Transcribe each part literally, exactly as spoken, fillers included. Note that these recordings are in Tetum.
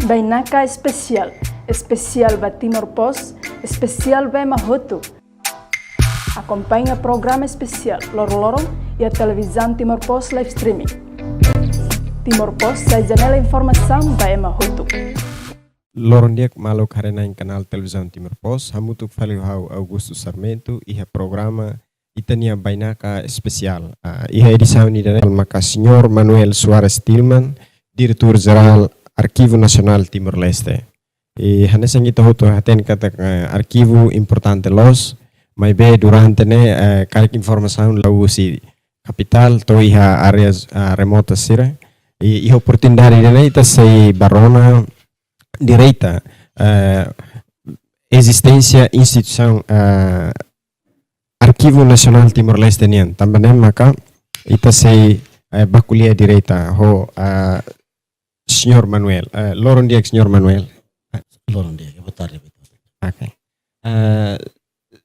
Bainaka Espesiál, espesiál ba Timor Post, espesiál ba ema hotu. Akompaña programa espesiál loroloron iha Televizaun Timor Post live streaming. Timor Post sai janela informasaun ba ema hotu. Loron di'ak maluk haree-na'in kanál Televizaun Timor Post, hamutuk fali ho ha'u Augusto Sarmento iha programa ita-nia Bainaka Espesiál. Ah, iha edisaun ida-ne'e maka Señór Manuel Soares Tilman, Diretór Jerál Arkivu Nasionál Timor-Leste. I hanesan ita hotu hatene katak, eh, arkivu importante loos, maibé durante ne'e, eh, karik informasaun la'o husi kapitál to'o iha áreas, ah, remotas sira. I, iha oportunidade ida-ne'e ita sei bá rona direta, eh, ezisténsia instituisaun, eh, Arkivu Nasionál Timor-Leste nian. Tanba ne'e maka ita sei, eh, bá ko'alia direta ho, eh, Señór Manuel. Eh, loron di'ak, Señór Manuel. Loron di'ak, boa tarde, Vitor. Oke. Eh,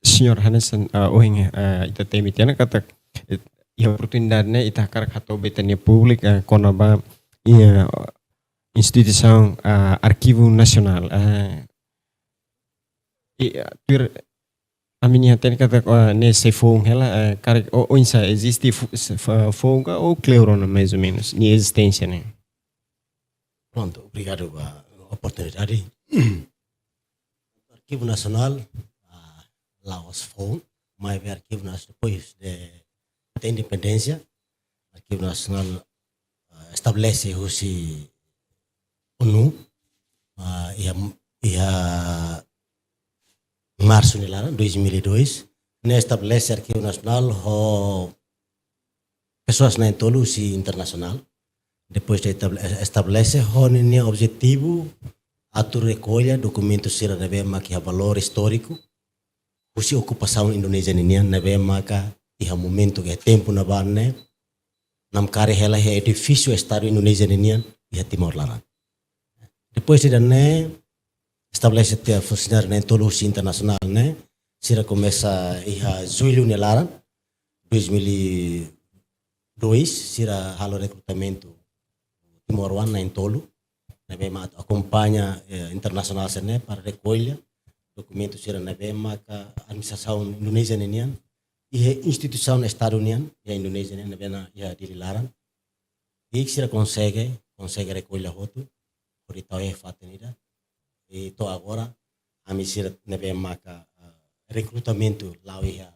Señór, hanesan, eh, ohin, eh, ita temi tiha ona katak, eh, iha oportunidade ne'e ita hakarak hato'o ba ita-nia públiku, eh, kona-ba, iha instituisaun, eh, Arkivu Nasionál. Eh, i, eh, tuir ami-nia hatene katak, eh, ne'e sei foun hela, eh, karik o, oinsá, eziste fo-, se-, fo-, foun ka ou kleur ona mais ou menus nia ezisténsia ne'e? Prontu, obrigadu ba oportunidade. Arkivu Nasionál, ah, la'ós foun, maibé Arkivu Nasionál depois de, de independénsia, Arkivu Nasionál, ah, estabelese husi ONU, ah, iha, iha marsu nia laran, dois mil e dois, ne'e estabelese Arkivu Nasionál ho pesoas na'in-tolu husi internasionál. Depois de estable-, estabelese ho ninia objetivu atu rekolla dokumentu sira ne'ebé maka iha valór istóriku husi okupasaun Indonézia ninian, ne'ebé maka iha momentu ka tempu ne'ebá ne'e namkari hela iha edifísiu Estadu Indonézia ninian iha Timor laran. Depois de ne'e, estabelese tiha funsionáriu na'in-tolu husi internasionál ne'e, sira komesa iha Jullu nia laran, dois mil e dois, sira halo rekrutamentu timoroan na'in-tolu, ne'ebé maka akompaña, eh, internasionál sira-ne'e para rekolla dokumentu sira ne'ebé maka administrasaun Indonézia ninian, iha instituisaun Estadu nian, iha Indonézia nian, ne'ebé ona iha Dili laran. I sira konsege, konsege rekolla hotu, hodi tau iha fatin ida. I to'o agora, ami sira ne'ebé maka, ah, rekrutamentu la'o iha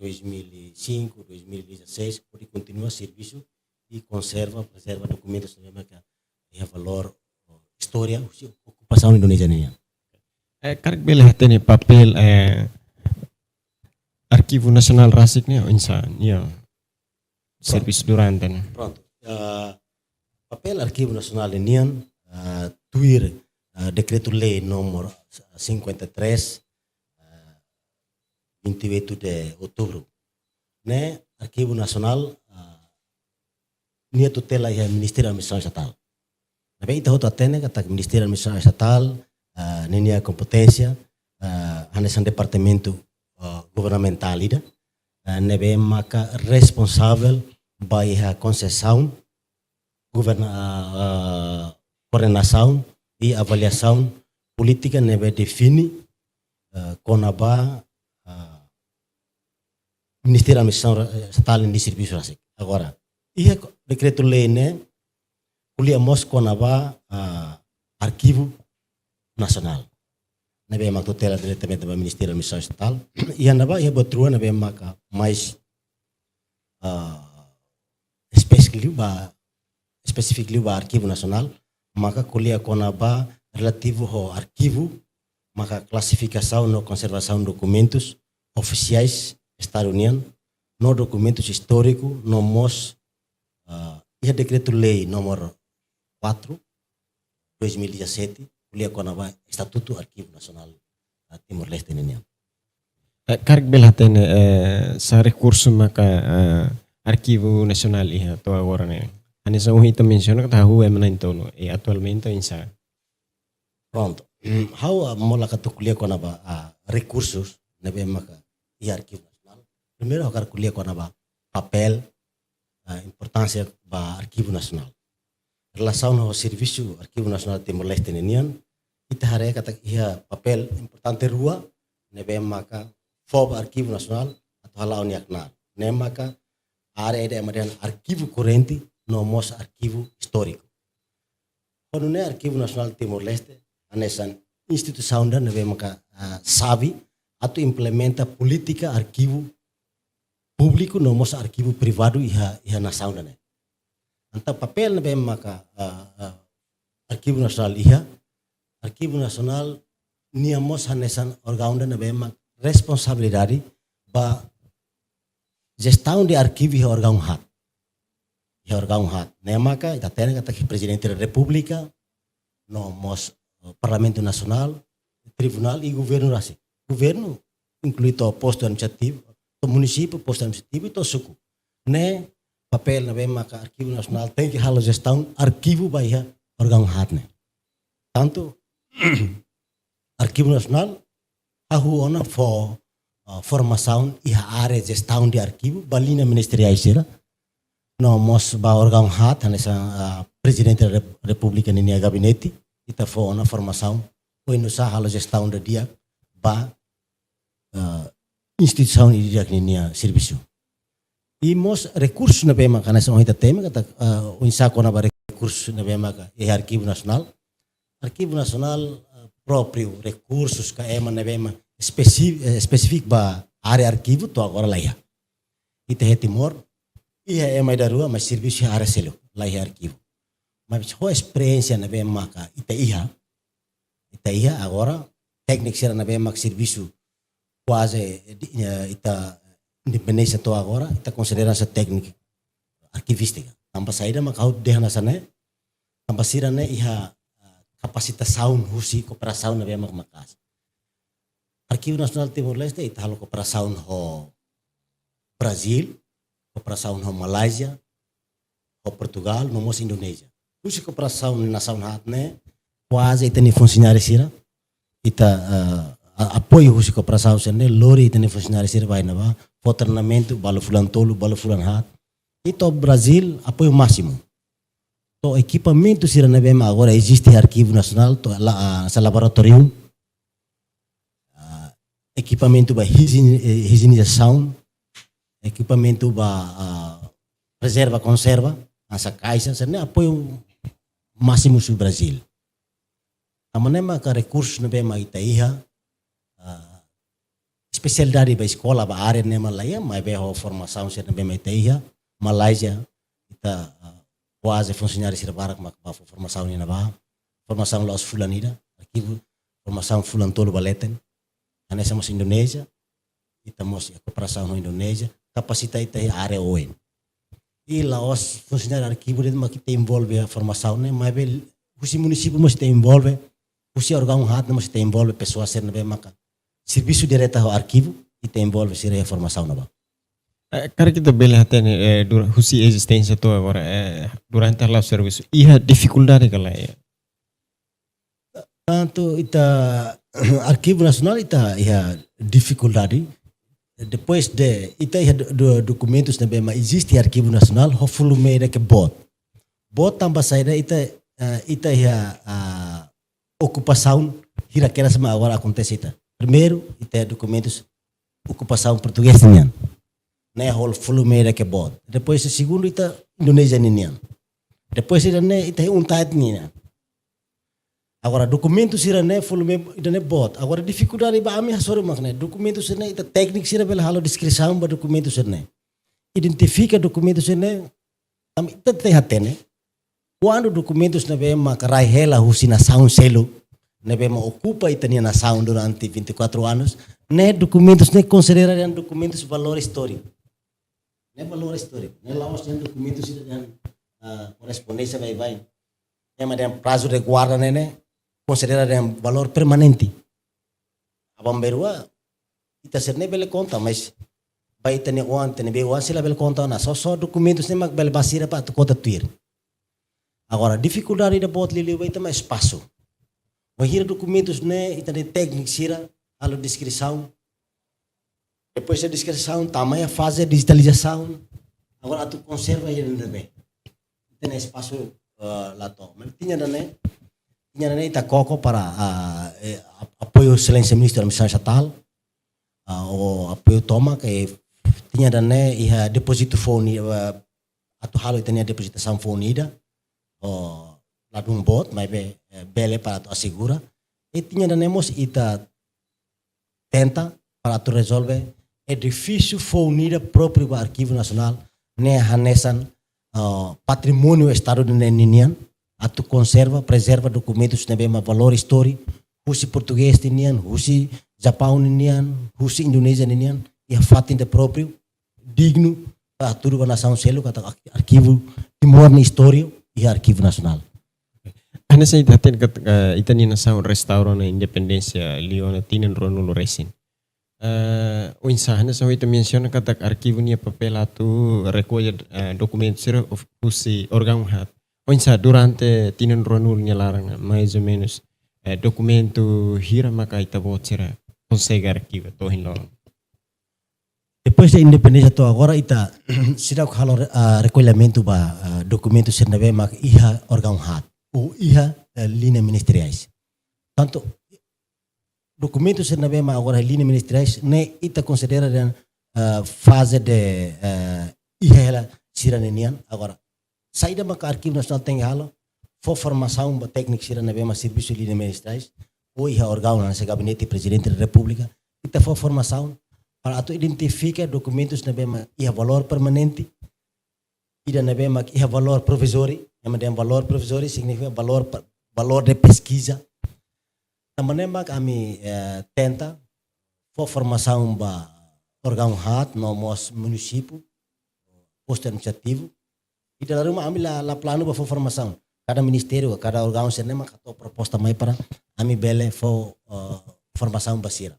dois mil e cinco, dois mil e dezasseis, hodi kontinua servisu i konserva, prezerva dokumentus ne'ebé maka iha valór, oh, istória husi okupasaun Indonézia nian. Eh, karik bele hatene papél, eh, Arkivu Nasionál rasik ne'e, oinsá, nia servisu durante ne'e. Prontu. Ah, papél Arkivu Nasionál nian, ah, tuir, ah, Dekretu-Lei númeru cinquenta e três, ah, vinte e oito de outubro. Ne'e Arkivu Nasionál, ah, nia tutela iha Ministériu Administrasaun Estatál. Ne'ebé ita hotu hatene katak Ministériu Administrasaun Estatál, ah, ninia kompeténsia, ah, hanesan departamentu, ah, governamentál ida, ah, ne'ebé maka responsavel ba iha konsesaun, governa-, ah, ah, koordenasaun i avaliasaun polítika ne'ebé define, ah, kona-ba, ah, Ministériu Administrasaun, eh, Estatál ninia servisu rasik. Agora, iha ko-, dekretu-lei ne'e ko'alia mós kona-ba, ah, Arkivu Nasionál. Ne'ebé mak tutela diretamente ba Ministériu Administrasaun Estatál. Iha ne'ebá, iha buat rua ne'ebé maka mais, ah, espesífiku ba, espesífiku ba Arkivu Nasionál, maka ko'alia kona-ba relativu ho arkivu, maka klasifikasaun no konservasaun dokumentus ofisiais Estadu nian, no dokumentus istóriku, no mós, ah, iha Dekretu-Lei númeru quatro, dois mil e dezassete, ko'alia kona-ba Estatutu Arkivu Nasionál, ah, Timor-Leste ninian. Eh, karik bele hatene, eh, sá rekursu maka, eh, Arkivu Nasionál iha to'o agora ne'e? Hanesan ohin ita mensiona katak hahú ema na'in-tolu, i atualmente oinsá? Prontu. Ha'u, ah, molok atu ko'alia kona-ba, ah, rekursus ne'ebé maka iha Arkivu Nasionál. Primeiru, ha'u hakarak ko'alia kona-ba papél, ah, importánsia ba Arkivu Nasionál. relasaun ho servisu Arkivu Nasionál Timor-Leste ninian, ita haree katak iha papél importante rua ne'ebé maka fó ba Arkivu Nasionál atu hala'o nia knaar. Ne'e maka área ida ema dehan arkivu korrente no mós arkivu istóriku. Ho nune'e Arkivu Nasionál Timor-Leste hanesan instituisaun ida ne'ebé maka, ah, xave atu implementa polítika arkivu públiku no mós arkivu privadu iha, iha nasaun ida-ne'e. Entaun papél ne'ebé maka, ah, ah, Arkivu Nasionál iha, Arkivu Nasionál nia mós hanesan órgaun ida ne'ebé maka responsabilidade ba jestaun de arkivu iha órgaun haat. Iha órgaun haat. Ne'e maka ita hatene katak Prezidente da Repúblika, no mós, eh, Parlamentu Nasionál, Tribunál i Governu rasik. Governu inklui to'o postu administrativu, to'o munisípiu, postu administrativu, to'o suku. Ne'e papél ne'ebé maka Arkivu Nasionál tenke halo jestaun arkivu ba iha órgaun haat ne'e. Tantu Arkivu Nasionál hahú ona fó, ah, formasaun iha área jestaun de arkivu ba liña ministeriál sira. No mós ba órgaun haat, hanesan, ah, Prezidente da Rep-, Repúblika ninia gabinete, ita fó ona formasaun oinsá halo jestaun didi'ak ba, ah, instituisaun ida-idak ninia servisu. I mós rekursu ne'ebé maka hanesan ohin ita temi katak, ah, oinsá kona-ba rekursu ne'ebé maka iha Arkivu Nasionál. Arkivu Nasionál, ah, própriu rekursus ka ema ne'ebé maka espesi-, eh, espesífiku ba área arkivu to'o agora laiha. Ita iha Timor iha ema ida rua mak servisu iha área seluk, laiha arkivu. Mas ho esperiénsia ne'ebé maka ita iha, ita iha agora tékniku sira ne'ebé maka servisu kuaze, eh, di-, eh, ita independénsia to'o agora, ita konsidera hanesan tékniku arkivístika. Tanba saida maka ha'u dehan hanesan ne'e? Tanba sira-ne'e iha, ah, kapasitasaun husi kooperasaun ne'ebé maka maka'as. Arkivu Nasionál Timor-Leste ita halo kooperasaun ho Brazíl, kooperasaun ho Malázia, ho Portugál, no mós Indonézia. Husi kooperasaun nasaun haat ne'e, kuaze ita-nia funsionáriu sira, ita, eh, a-, apoiu husi kooperasaun sira-ne'e, lori ita-nia funsionáriu sira ba iha ne'ebá, fó treinamentu, balu fulan tolu, balu fulan haat. I to'o Brazíl, apoiu másimu. To'o ekipamentu sira ne'ebé mak agora eziste Arkivu Nasionál, to'o la-, ah, hanesan laboratóriu, ah, ekipamentu ba hijien-, eh, ijienizasaun, ekipamentu ba, ah, prezerva, konserva, hanesan kaixa, sira-ne'e apoiu másimu husi Brazíl. Tanba ne'e maka rekursu ne'ebé mak ita iha, ah, espesialidade ba eskola, ba área ne'e mak laiha, maibé ho formasaun sira ne'ebé mak ita iha, Malázia, ita, ah, kuaze funsionáriu sira barak mak bá fó formasaun iha ne'ebá, formasaun la'ós fulan ida, arkivu, formasaun fulan tolu ba leten. Hanesan mós Indonézia, ita mós iha kooperasaun ho Indonézia, kapasita ita iha área oin. I la'ós funsionáriu arkivu de'it mak ita envolve iha formasaun ne'e, maibé husi munisípiu mós ita envolve, husi órgaun haat ne'e mós ita envolve pesoál sira ne'ebé maka servisu direta ho arkivu, ita envolve sira iha formasaun ne'ebá. Eh, karik ita bele hatene, eh, dura-, husi ezisténsia to'o agora, eh, durante hala'o servisu, iha difikuldade ka lae? Tantu ita Arkivu Nasionál ita iha difikuldade. Depois de ita iha do-, do-, dokumentus ne'ebé mak eziste Arkivu Nasionál, ho volume ida ke boot. Boot tanba saida ita, eh, ita iha, ah, okupasaun hira kedas mak agora akontese ita. Primeiru, ita iha dokumentus okupasaun portugés nian. Ne'e ho volume ida ke boot. Depois segundu ita Indonézia ninian. Depois ida-ne'e ita iha UNTAET ninian. Agora dokumentu sira-ne'e volume ida-ne'e boot. Agora difikuldade ba ami hasoru mak ne'e. Dokumentu sira-ne'e ita tékniku sira bele halo deskrisaun ba dokumentu sira-ne'e. Identifika dokumentu sira-ne'e, ami ita tenke hatene. Kuandu dokumentus ne'ebé maka rai hela husi nasaun seluk, ne'ebé mak okupa ita-nia nasaun durante vinte e quatro anos, ne'e dokumentus ne'e konsidera dehan dokumentus valór istóriku. Ne'e valór istóriku. Ne'e la'ós dehan dokumentus ida dehan, ah, korrespondénsia baibain. Ema dehan prazu de guarda ne'e, ne'e konsidera dehan valór permanente. Aban-bainrua, ita sira-ne'e bele konta, mas ba ita-nia oan, ita-nia bei-oan sira la bele konta ona, só, só dokumentus ne'e mak bele ba sira para atu konta tuir. Agora, difikuldade ida boot liuliu ba ita mak espasu. Wainhira dokumentus ne'e, ita-nia tékniku sira halo deskrisaun. Depois de deskrisaun, tama iha faze dijitalizasaun. Agora atu konserva iha ne'ebé? Ita-nia espasu, eh, la to'o. Mas tiña ida-ne'e, tiña ida-ne'e ita koko para, ah, eh, ap-, apoiu Exelénsia Ministru Administrasaun Estatál, ah, ou apoiu tomak, eh, tiña ida-ne'e iha depózitu foun ida, eh, atu halo ita-nia depozitasaun foun ida, ou ladún boot, maibé, eh, bele para atu asegura. I tiña ida-ne'e mós ita tenta para atu rezolve edifísiu foun ida própriu ba Arkivu Nasionál, ne'e hanesan, ah, patrimóniu Estadu ida-ne'e ninian, atu konserva, prezerva dokumentus ne'ebé mak valór istóriku, husi Portugés ninian, husi Japaun ninian, husi Indonézia ninian, iha fatin ida própriu, dignu, para hatudu ba nasaun seluk katak ar-, arkivu Timor nia istória iha Arkivu Nasionál. Hanesan ita hatene katak, eh, ita-nia nasaun restaura ona independénsia liu ona tinan ruanulu resin. Eh, oinsá, hanesan ita mensiona katak arkivu nia papél atu rekolla, eh, dokumentu sira husi órgaun haat. Oinsá, durante tinan ruanulu nia laran, mais ou menus, eh, dokumentu hira maka ita-boot sira konsege arkiva to'o ohin loron? Depois de independénsia to'o agora, ita seidauk halo re-, ah, rekollamentu ba, ah, dokumentu sira ne'ebé mak iha órgaun haat, ou iha, eh, liña ministeriais. Tantu dokumentu sira ne'ebé mak agora liña ministeriais, ne'e ita konsidera dehan, ah, faze de, eh, iha hela sira ninian. Agora, saida maka Arkivu Nasionál tenke halo? Fó formasaun ba tékniku sira ne'ebé mak servisu liña ministeriais, ou iha órgaun hanesan Gabinete Prezidente da Repúblika, ita fó formasaun para atu identifika dokumentus ne'ebé mak iha valór permanente, ida ne'ebé mak iha valór provizóriu, ema dehan valór provizóriu signifika valór pa-, valór de peskiza. Tanba ne'e mak ami, eh, tenta fó formasaun ba órgaun haat no mós munisípiu, postu administrativu. I dala ruma ami la, la planu ba fó formasaun. Kada ministériu, kada órgaun sira-ne'e mak hato'o proposta mai para ami bele fó, eh, formasaun ba sira.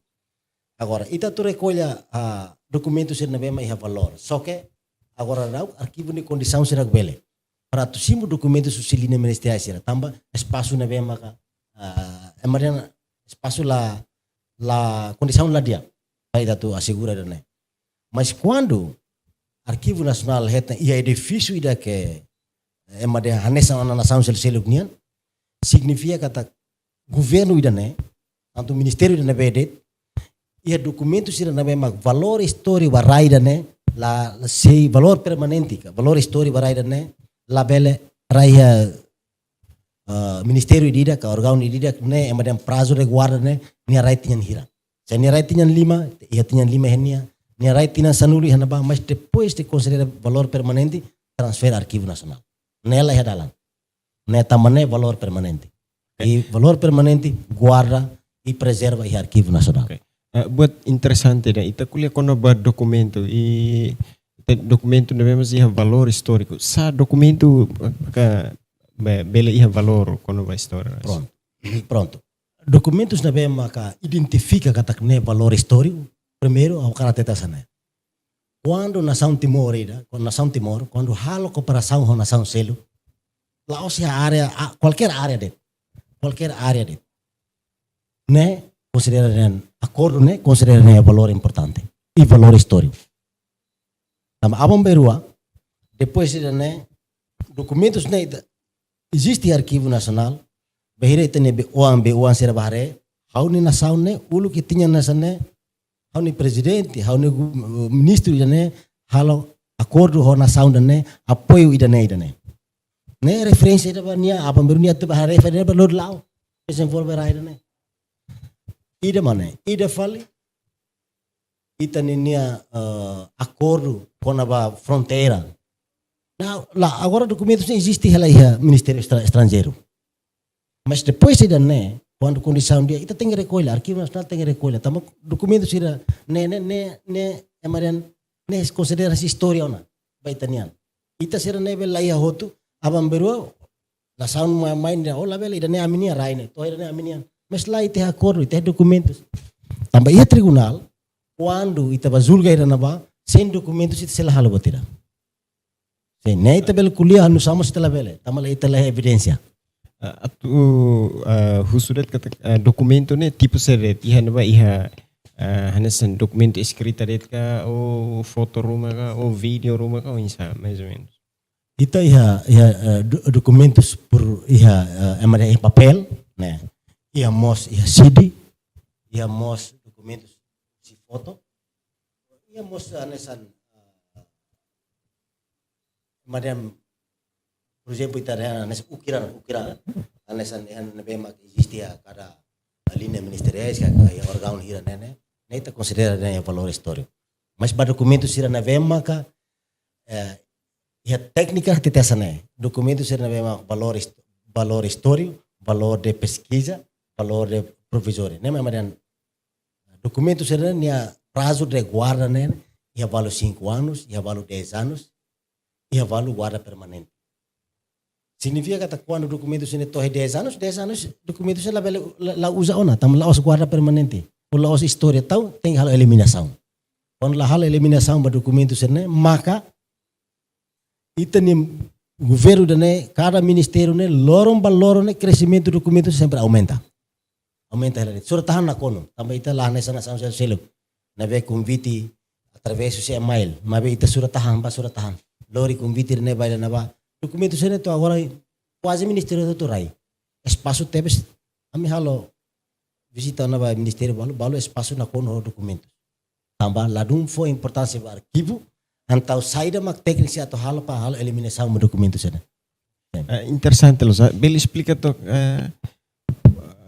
Agora, ita atu rekolla, ah, dokumentu sira ne'ebé mak iha valór. Só ke agora daudaun arkivu nia kondisaun seidauk bele para atu simu dokumentus husi liña ministeriais sira. Tanba espasu ne'ebé maka, ah, ema dehan espasu la, la kondisaun la di'ak para ita atu asegura ida-ne'e. Mas kuandu Arkivu Nasionál hetan iha edifísiu ida ke, eh, ema dehan hanesan ona nasaun sel-, seluk nian, signifika katak governu ida-ne'e, tantu ministériu ida-ne'ebé de'it, iha dokumentu sira ne'ebé mak valór istóriku ba rai ida-ne'e, la, la sei valór permanente ka, valór istóriku ba rai ida-ne'e, labele rai iha, eh, ministériu ida-idak ka órgaun ida-idak ne'e, ema dehan prazu de guarda ne'e, nia rai tinan hira. Se nia rai tinan lima, iha tinan lima iha nia, nia rai tinan sanulu iha ne'ebá, mas depois de konsidera valór permanente, transfere Arkivu Nasionál. Ne'e la iha dalan. Ne'e tanba ne'e valór permanente. I valór permanente guarda i prezerva iha Arkivu Nasionál. Ok. Eh, buat interesante ida, ita ko'alia kona-ba dokumentu, i ita dokumentu ne'ebé mak iha valór istóriku. Sá dokumentu, eh, ka, be-, bele iha valór kona-ba istória? Prontu. Prontu. Dokumentus ne'ebé maka identifika katak ne'e valór istóriku, primeiru, ha'u hakarak hatete hanesan ne'e. Kuandu nasaun Timor ida, kuandu nasaun Timor, kuandu halo kooperasaun ho nasaun seluk, la'ós iha área, a, kualkér área de'it. Kualkér área de'it. Ne'e konsidera dehan akordu ne'e, konsidera ne'e valór importante. I valór istóriku. Tanba aban-bainrua, depois ida-ne'e, dokumentus ne'e ita, eziste Arkivu Nasionál, bainhira ita-nia be-, oan, be-, oan sira bá haree, ha'u-nia nasaun ne'e, uluk tinan hanesan ne'e, ha'u-nia prezidente, ha'u-nia gu-, ministru ida-ne'e, halo akordu ho nasaun ida-ne'e, apoiu ida-ne'e, ida-ne'e. Ne'e referénsia ida ba nia, aban-bainrua nia atu bá haree, fali nia bá lori la'o, dezenvolve rai ida-ne'e. Ida mak ne'e, ida fali, ita-nia, eh, akordu kona-ba fronteira. Nah, la, agora dokumentus ne'e eziste hela iha Ministériu Estra-, Estranjeiru. Mas depois ida-ne'e, kuandu kondisaun di'ak, ita tenke rekolla, Arkivu Nasionál tenke rekolla. Tanba dokumentus sira-ne'e, ne'e, ne'e, ne'e, ema dehan, ne'e konsidera hanesan istória ona ba ita-nian. Ita sira ne'ebé la iha hotu, aban-bainrua, nasaun mai, mai dehan, oh, labele, ida-ne'e ami-nian, rai ne'e, to'o ida-ne'e ami-nian. Mas la, ita iha akordu, ita iha dokumentus. Tanba iha tribunál, kuandu ita bá julga ida ne'ebá, sein dokumentus ita sei la halo buat ida. Sin, ne'e ita bele ko'alia, hanu sama ita labele, tanba la ita la iha evidénsia. Ah, atu, ah, husu de'it katak, ah, dokumentu ne'e tipu saida de'it, iha ne'ebá iha, ah, hanesan dokumentu eskrita de'it ka, ou foto ruma ka, ou vídeo ruma ka, oinsá, mais ou menus? Ita iha, iha, eh, do-, dokumentus por iha, eh, ema dehan iha papél, ne'e. Iha mós iha C D, iha mós dokumentus husi foto, iha mós hanesan, eh, ema dehan, por ezemplu, ita dehan hanesan ukiran, ukiran, hanesan iha ne'ebé mak eziste iha kada liña ministeriais, ka, ka iha órgaun hira ne'e, ne'e ita konsidera dehan iha valór istóriku. Mas ba dokumentu sira ne'ebé maka, eh, iha téknika hatete hanesan ne'e. Dokumentu sira ne'ebé mak valór ist-, valór istóriku, valór de peskiza, valór de provizóriu. Ne'e mak ema dehan dokumentu sira-ne'e nia prazu de guarda ne'e iha balu cinco anos, iha balu dez anos, iha balu guarda permanente. Signifika katak kuandu dokumentu sira-ne'e to'o iha dez anos, dez anos dokumentu sira-ne'e labele, la, la uza ona, tanba la'ós guarda permanente. Ou la'ós istória tau, tenke halo eliminasaun. Kuandu la halo eliminasaun ba dokumentu sira-ne'e, maka ita-nia governu ida-ne'e, kada ministériu ne'e, loron ba loron ne'e, kresimentu dokumentu sempre aumenta. Aumenta hela de'it. Surat-tahan nakonu. Tanba ita la hanesan nasaun seluk. Ne'ebé konvite através husi email. Maibé ita surat-tahan, ba surat-tahan. Lori konvite ne'e ba ida-ne'ebá. Dokumentu sira-ne'e to'o agora kuaze ministériu hotu rai. Espasu tebes. Ami halo vizita ona ba ministériu balu, balu espasu nakonu ho dokumentu. Tanba ladún fó importánsia ba arkivu, entaun saida mak tékniku sira atu halo para halo eliminasaun ba dokumentu sira-ne'e. Eh, interesante loos, ah, bele esplika took, eh,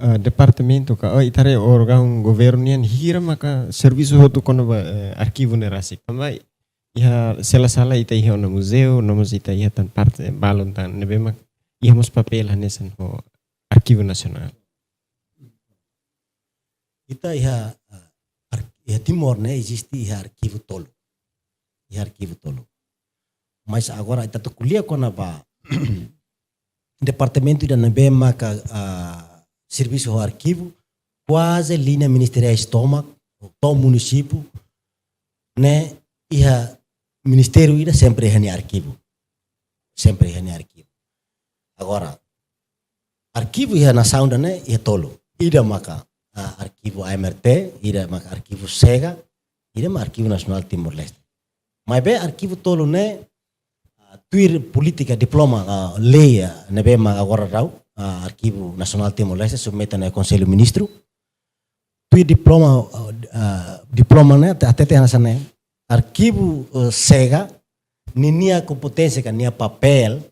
eh, departamentu ka, oh, ita haree órgaun governu nian hira maka servisu hotu kona-ba, eh, arkivu ne'e rasik. Tanba iha sela sala ita iha ona muzeu, no mós ita iha tan parte balun tan ne'ebé mak iha mós papél hanesan ho Arkivu Nasionál. Ita iha, ah, ar-, iha Timor ne'e eziste iha arkivu tolu. Iha arkivu tolu. Mas agora ita atu ko'alia kona-ba departamentu ida ne'ebé maka, ah, servisu ho arkivu, kuaze liña ministeriais tomak, to'o munisípiu, ne'e iha ministériu ida sempre iha nia arkivu. Sempre iha nia arkivu. Agora, arkivu iha nasaun ida-ne'e iha tolu. Ida maka, ah, arkivu A M R T, ida maka arkivu SEGA, ida maka Arkivu Nasionál Timor-Leste. Maibé arkivu tolu ne'e, ah, tuir polítika diploma, ah, lei, ah, ne'ebé mak agora daudaun, ah, Arkivu Nasionál Timor-Leste submete ona iha Konsellu Ministru. Tuir diploma, ah, ah, diploma ne'e, te-, hatete hanesan ne'e. Arkivu, eh, SEGA, ninia kompeténsia ka nia papél,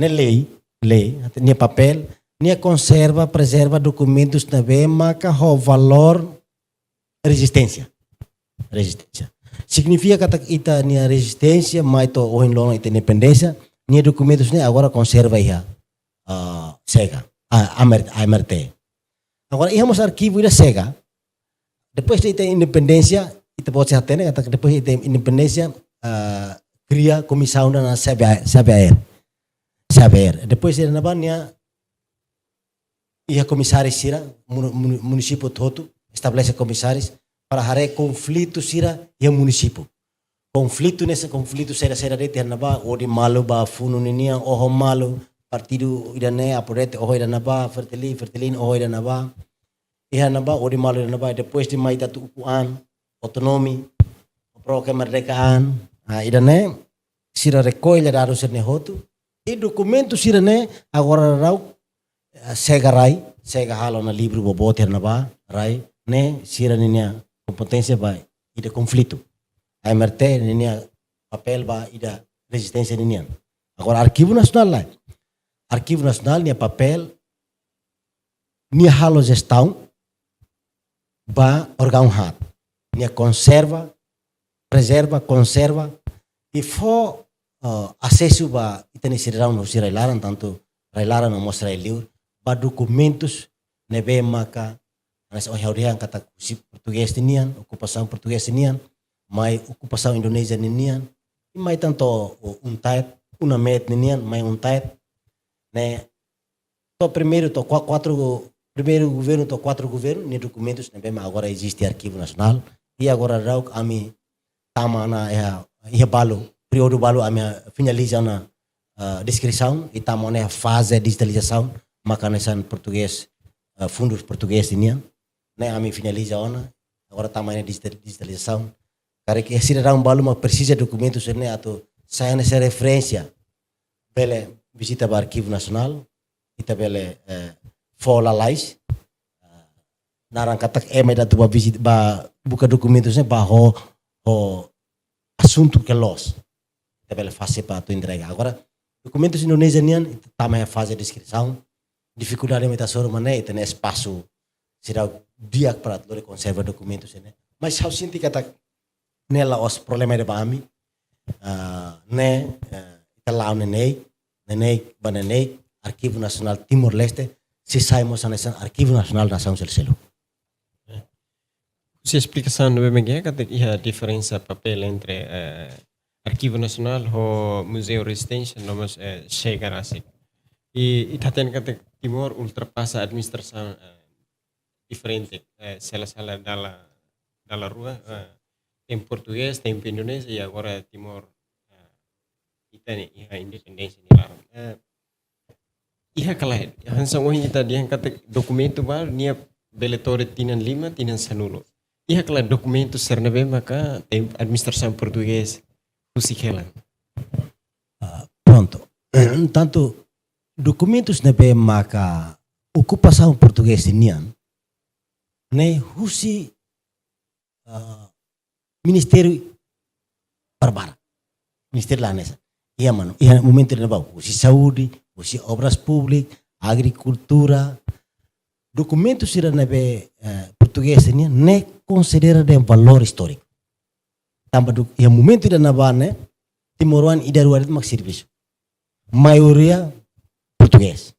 ne'e lei, lei, nia papél, nia konserva, prezerva dokumentus ne'ebé maka ho valór rezisténsia. Rezisténsia. Signifika katak ita-nia rezisténsia, mai to'o ohin loron ita independénsia, nia dokumentus ne'e agora konserva iha, ah, SEGA, ah, A M R, A M R T. Agora, iha mós arkivu ida SEGA. Depois de ita independénsia, ita-boot sei hatene, katak depois de ita independénsia, ah, kria komisaun ida na C B A, C B A R. C B A R. Depois de ne'ebá nia iha komisáriu sira, munu-, munu-, munisípiu hotu, estabelese komisáriu, para haree konflitu sira iha munisípiu. Konflitu ne'e sei konflitu sira, sira de'it iha ne'ebá, hodi malu ba funu ninian, oho malu, partidu ida-ne'e, Apo Dete, oho ida ne'ebá, Fretilin, Fretilin, oho ida ne'ebá. Iha ne'ebá, hodi malu ida ne'ebá, depois de mai ita atu ukun an, autonomi, pro ke merdeka an, ah, ida-ne'e, sira rekolla dadus sira-ne'e hotu, i dokumentu sira-ne'e, agora daudaun, eh, SEGA rai, SEGA halo ona livru boboot iha ne'ebá, rai, ne'e, sira ninia kompeténsia ba ida konflitu. A M R T ninia papél ba ida rezisténsia ninian. Agora, Arkivu Nasionál lae. Arkivu Nasionál nia papél, nia halo jestaun ba órgaun haat. Nia konserva, prezerva, konserva, i fó, eh, asesu ba ita-nia sidadaun husi rai-laran, tantu rai-laran no mós rai-liur, ba dokumentus ne'ebé maka, hanesan ohin ha'u dehan katak husi portugés ninian, okupasaun portugés ninian, mai okupasaun Indonézia ninian, i mai tan to'o UNTAET, UNAMET ninian, mai UNTAET, ne'e, to'o primeiru, to'o kua-, kuatru, primeiru governu, to'o kuatru governu, nia dokumentus ne'ebé mak agora eziste Arkivu Nasionál, i agora daudaun ami tama ona iha, iha balu, períodu balu ami finaliza ona, ah, deskrisaun, i tama ona iha faze dijitalizasaun, maka hanesan portugés, ah, fundus portugés ninian, ne'e ami finaliza ona, agora tama ona dijita-, dijitalizasaun. Karik iha sidadaun balu mak presiza dokumentu sira-ne'e atu sai hanesan referénsia. bele vizita ba Arkivu Nasionál, ita bele, eh, fó lalais, eh, naran katak ema ida atu ba vizita, ba buka dokumentus ne'e ba ho, ho asuntu ke loos. Ita bele fasil para atu entrega. Agora, dokumentus Indonézia nian, ita tama iha faze deskrisaun. Difikuldade mak ita hasoru mak ne'e, ita-nia espasu seidauk di'ak para atu lori konserva dokumentus ne'e. Mas ha'u sente katak ne'e la'ós problema ida ba ami. Ah, ne'e, eh, ita la'o neineik, neineik ba neineik, Arkivu Nasionál Timor-Leste sei sai mós hanesan Arkivu Nasionál nasaun seluk-seluk. Husi esplikasaun ne'ebé mak iha, katak iha diferensa papél entre, eh, Arkivu Nasionál ho Muzeu Rezisténsia, no mós, eh, xega rasik. I, i ita hatene katak Timor ultrapasa administrasaun, eh, diferente, eh, sela-sela dala, dala rua, eh, tempu portugés, tempu Indonézia, i agora Timor, eh, ita-nia, iha independénsia nia laran. Eh, iha ka lae, hanesan ohin ita dehan katak dokumentu balu nia bele to'o tinan lima, tinan sanulu. Iha ka lae dokumentu sira ne'ebé maka tempu administrasaun portugés husik hela? Ah, prontu. Tantu dokumentus ne'ebé maka okupasaun portugés nian, ne'e husi, ah, ministériu barbarak. Ministériu la hanesan. Iha manu, iha momentu ne'ebá, husi saúde, husi obras públikas, agrikultura, dokumentu sira ne'ebé, eh, portugés nian, ne'e konsidera dehan valór istóriku. Tanba du-, iha momentu ida-ne'ebá ne'e, timoroan ida rua de'it mak servisu. Maioria portugés.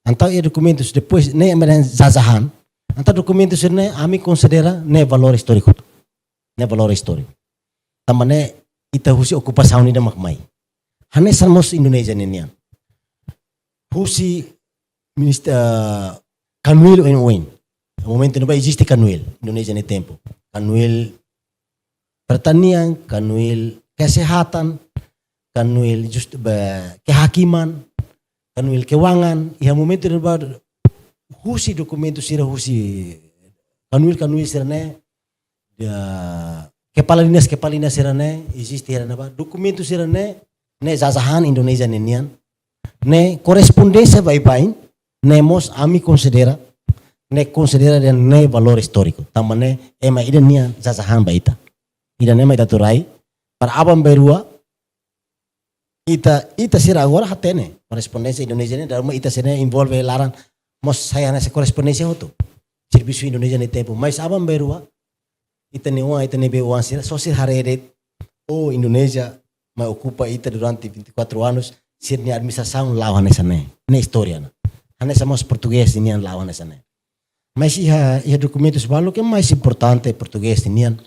Entaun iha dokumentus depois ne'e ema dehan jajahan. Entaun dokumentus ne'e ami konsidera ne'e valór istóriku. Ne'e valór istóriku. Tanba ne'e ita husi okupasaun ida mak mai. Hanesan mós Indonézia ninian. Husi minista-, eh, Kanwil oin-oin. Momentu ne'ebá eziste Kanwil, Indonézia nia tempu. Kanwil pertanian, Kanwil kesehatan, Kanwil just-, be-, kehakiman, Kanwil keuangan. Iha momentu ne'ebá husi dokumentu sira husi Kanwil, Kanwil sira ne'e, ya, kepala dinas, kepala dinas sira ne'e, eziste sira ne'ebá, dokumentu sira ne'e, ne'e jajahan Indonézia ninian, ne'e korrespondénsia baibain, ne'e mós ami konsidera, ne'e konsidera dehan ne'e valór istóriku. Tanba ne'e ema ida nian jajahan ba ita. Ida-ne'e mak ita atu rai, para aban-bainrua, ita, ita sira agora hatene korrespondénsia Indonézia ne'e, dala ruma ita sira ne'e envolve laran, mós sai hanesan korrespondénsia hotu. Servisu Indonézia nia tempu, mas aban-bainrua, ita-nia oan, ita-nia bei-oan sira, só sira haree de'it, oh, Indonézia mai okupa ita durante vinte e quatro anos, sira-nia administrasaun la'o hanesan ne'e. Ne'e istória ne'e. Hanesan mós portugés nian la'o hanesan ne'e. Mas iha, iha dokumentus balu ke mais importante portugés nian.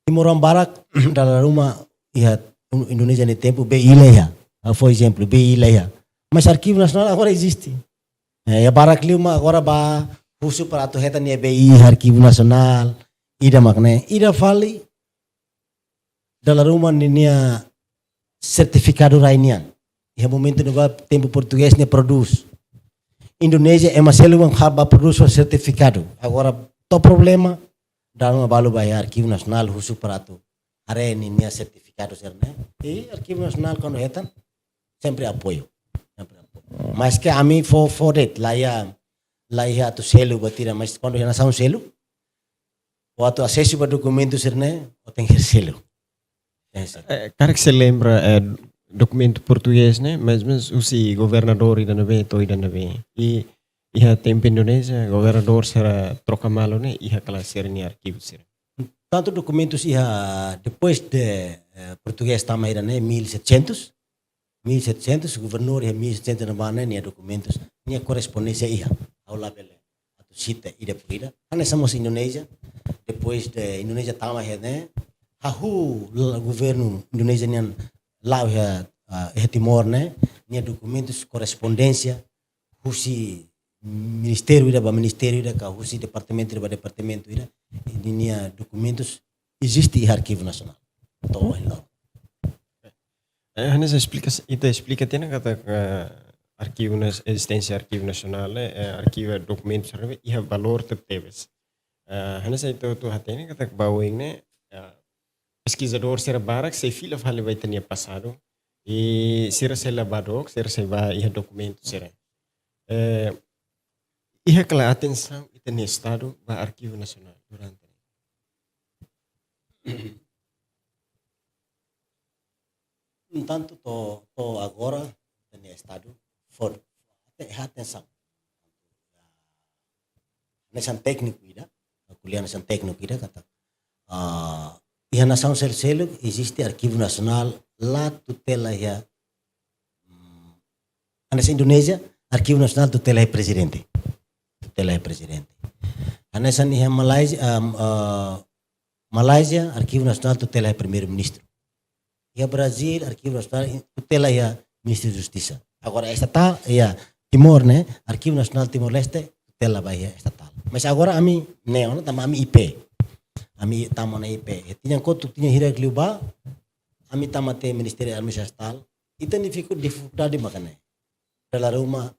Timoroan barak dala ruma iha Indonézia nia tempu, bei-illa iha. Ah, por ezemplu, bei-illa iha. Mas Arkivu Nasionál agora eziste. Eh, iha barak liu mak agora bá husu para atu hetan nia bei iha Arkivu Nasionál, ida mak ne'e. Ida fali, dala ruma ninia sertifikadu rai nian. Iha momentu ne'ebá tempu portugés ne'e prodús. Indonézia ema seluk mak bá prodús ho sertifikadu. Agora to'o problema, dala ruma balu bá iha Arkivu Nasionál husu para atu haree ninia sertifikadu sira ne'e. I Arkivu Nasionál kuandu hetan, sempre apoiu. Sempre apoiu. Maske ami fó, fó de'it, laiha, laiha atu selu buat ida, mas kuandu iha nasaun seluk, atu asesu ba dokumentu sira ne'e, ó tenke selu. Tenke selu. Eh, karik sei lembra, eh, dokumentu portugés ne'e, mais ou menus husi governadór ida ne'ebé to'o ida ne'ebé. I iha tempu Indonézia, governadór sira troka malu ne'e, iha ka lae sira-nia arkivu sira? Tantu dokumentus iha, depois de, eh, portugés tama iha ne'e, mil e setecentos, mil e setecentos, governadór iha mil e setecentos ne'ebá ne'e, nia dokumentus, nia korrespondénsia iha, ha'u labele atu sita ida por ida. Hanesan mós Indonézia, depois de Indonézia tama iha ne'e, hahú la-, governu Indonézia nian la'o iha, ah, iha Timor ne'e, nia dokumentus korrespondénsia, husi ministériu ida ba ministériu ida, ka husi departamentu ida ba departamentu ida, ninia dokumentus eziste iha Arkivu Nasionál. To'o ohin loron. Eh, hanesan esplika, ita esplika tiha ona katak, eh, arkivu nas-, ezisténsia Arkivu Nasionál, eh, arkiva dokumentus sira ne'ebé iha valór tebetebes. Eh, hanesan ita hotu hatene katak ba oin ne'e, eh, peskizadór sira barak sei fila fali ba ita-nia pasadu. I sira sei la bá dook, sira sei bá iha dokumentu sira. Eh, iha kala atensaun ita-nia Estadu ba Arkivu Nasionál durante. Entantu to'o, to'o agora ita-nia Estadu fó, fó atensaun. Hanesan tékniku ida, ko'alia hanesan tékniku ida katak, ah, iha nasaun seluk-seluk eziste Arkivu Nasionál la tutela iha, mm, hanesan Indonézia, Arkivu Nasionál tutela iha prezidente. Tutela iha prezidente. Hanesan iha Malázia, ah, ah, Malázia, Arkivu Nasionál tutela iha primeiru-ministru. Iha Brazíl, Arkivu Nasionál tutela iha Ministériu Justisa. Agora, estatál, iha Timor ne'e, Arkivu Nasionál Timor-Leste tutela ba iha estatál. Mas agora ami ne'e ona, tama ami I P. Ami tama ona I P. Iha tinan kotuk, tinan hirak liubá, ami tama tiha Ministériu Administrasaun Estatál. Ita-nia difiku-, difikuldade mak ne'e. Dala ruma,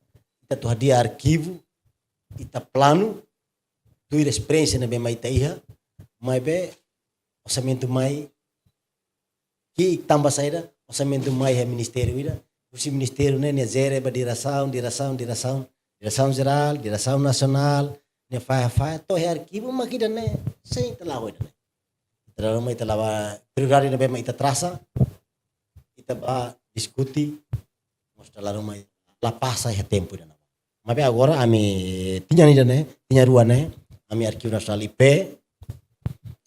ita atu hadi'a arkivu, ita planu, tuir esperiénsia ne'ebé mak ita iha, maibé orsamentu mai, ki'ik tanba saida, orsamentu mai iha ministériu ida, husi ministériu ne'e, nia jere ba diresaun, diresaun, diresaun, diresaun jerál, diresaun nasionál, nia fahe-fahe, to'o iha arkivu mak ida-ne'e, sei ita la'o ida-ne'e. Ita la'o mai, ita la'o ba prioridade ne'ebé mak ita trasa, ita bá diskute, mós dala ruma la pasa iha tempu ida-ne'ebá. Maibé agora ami tinan ida-ne'e, tinan rua ne'e, ami Arkivu Nasionál I P,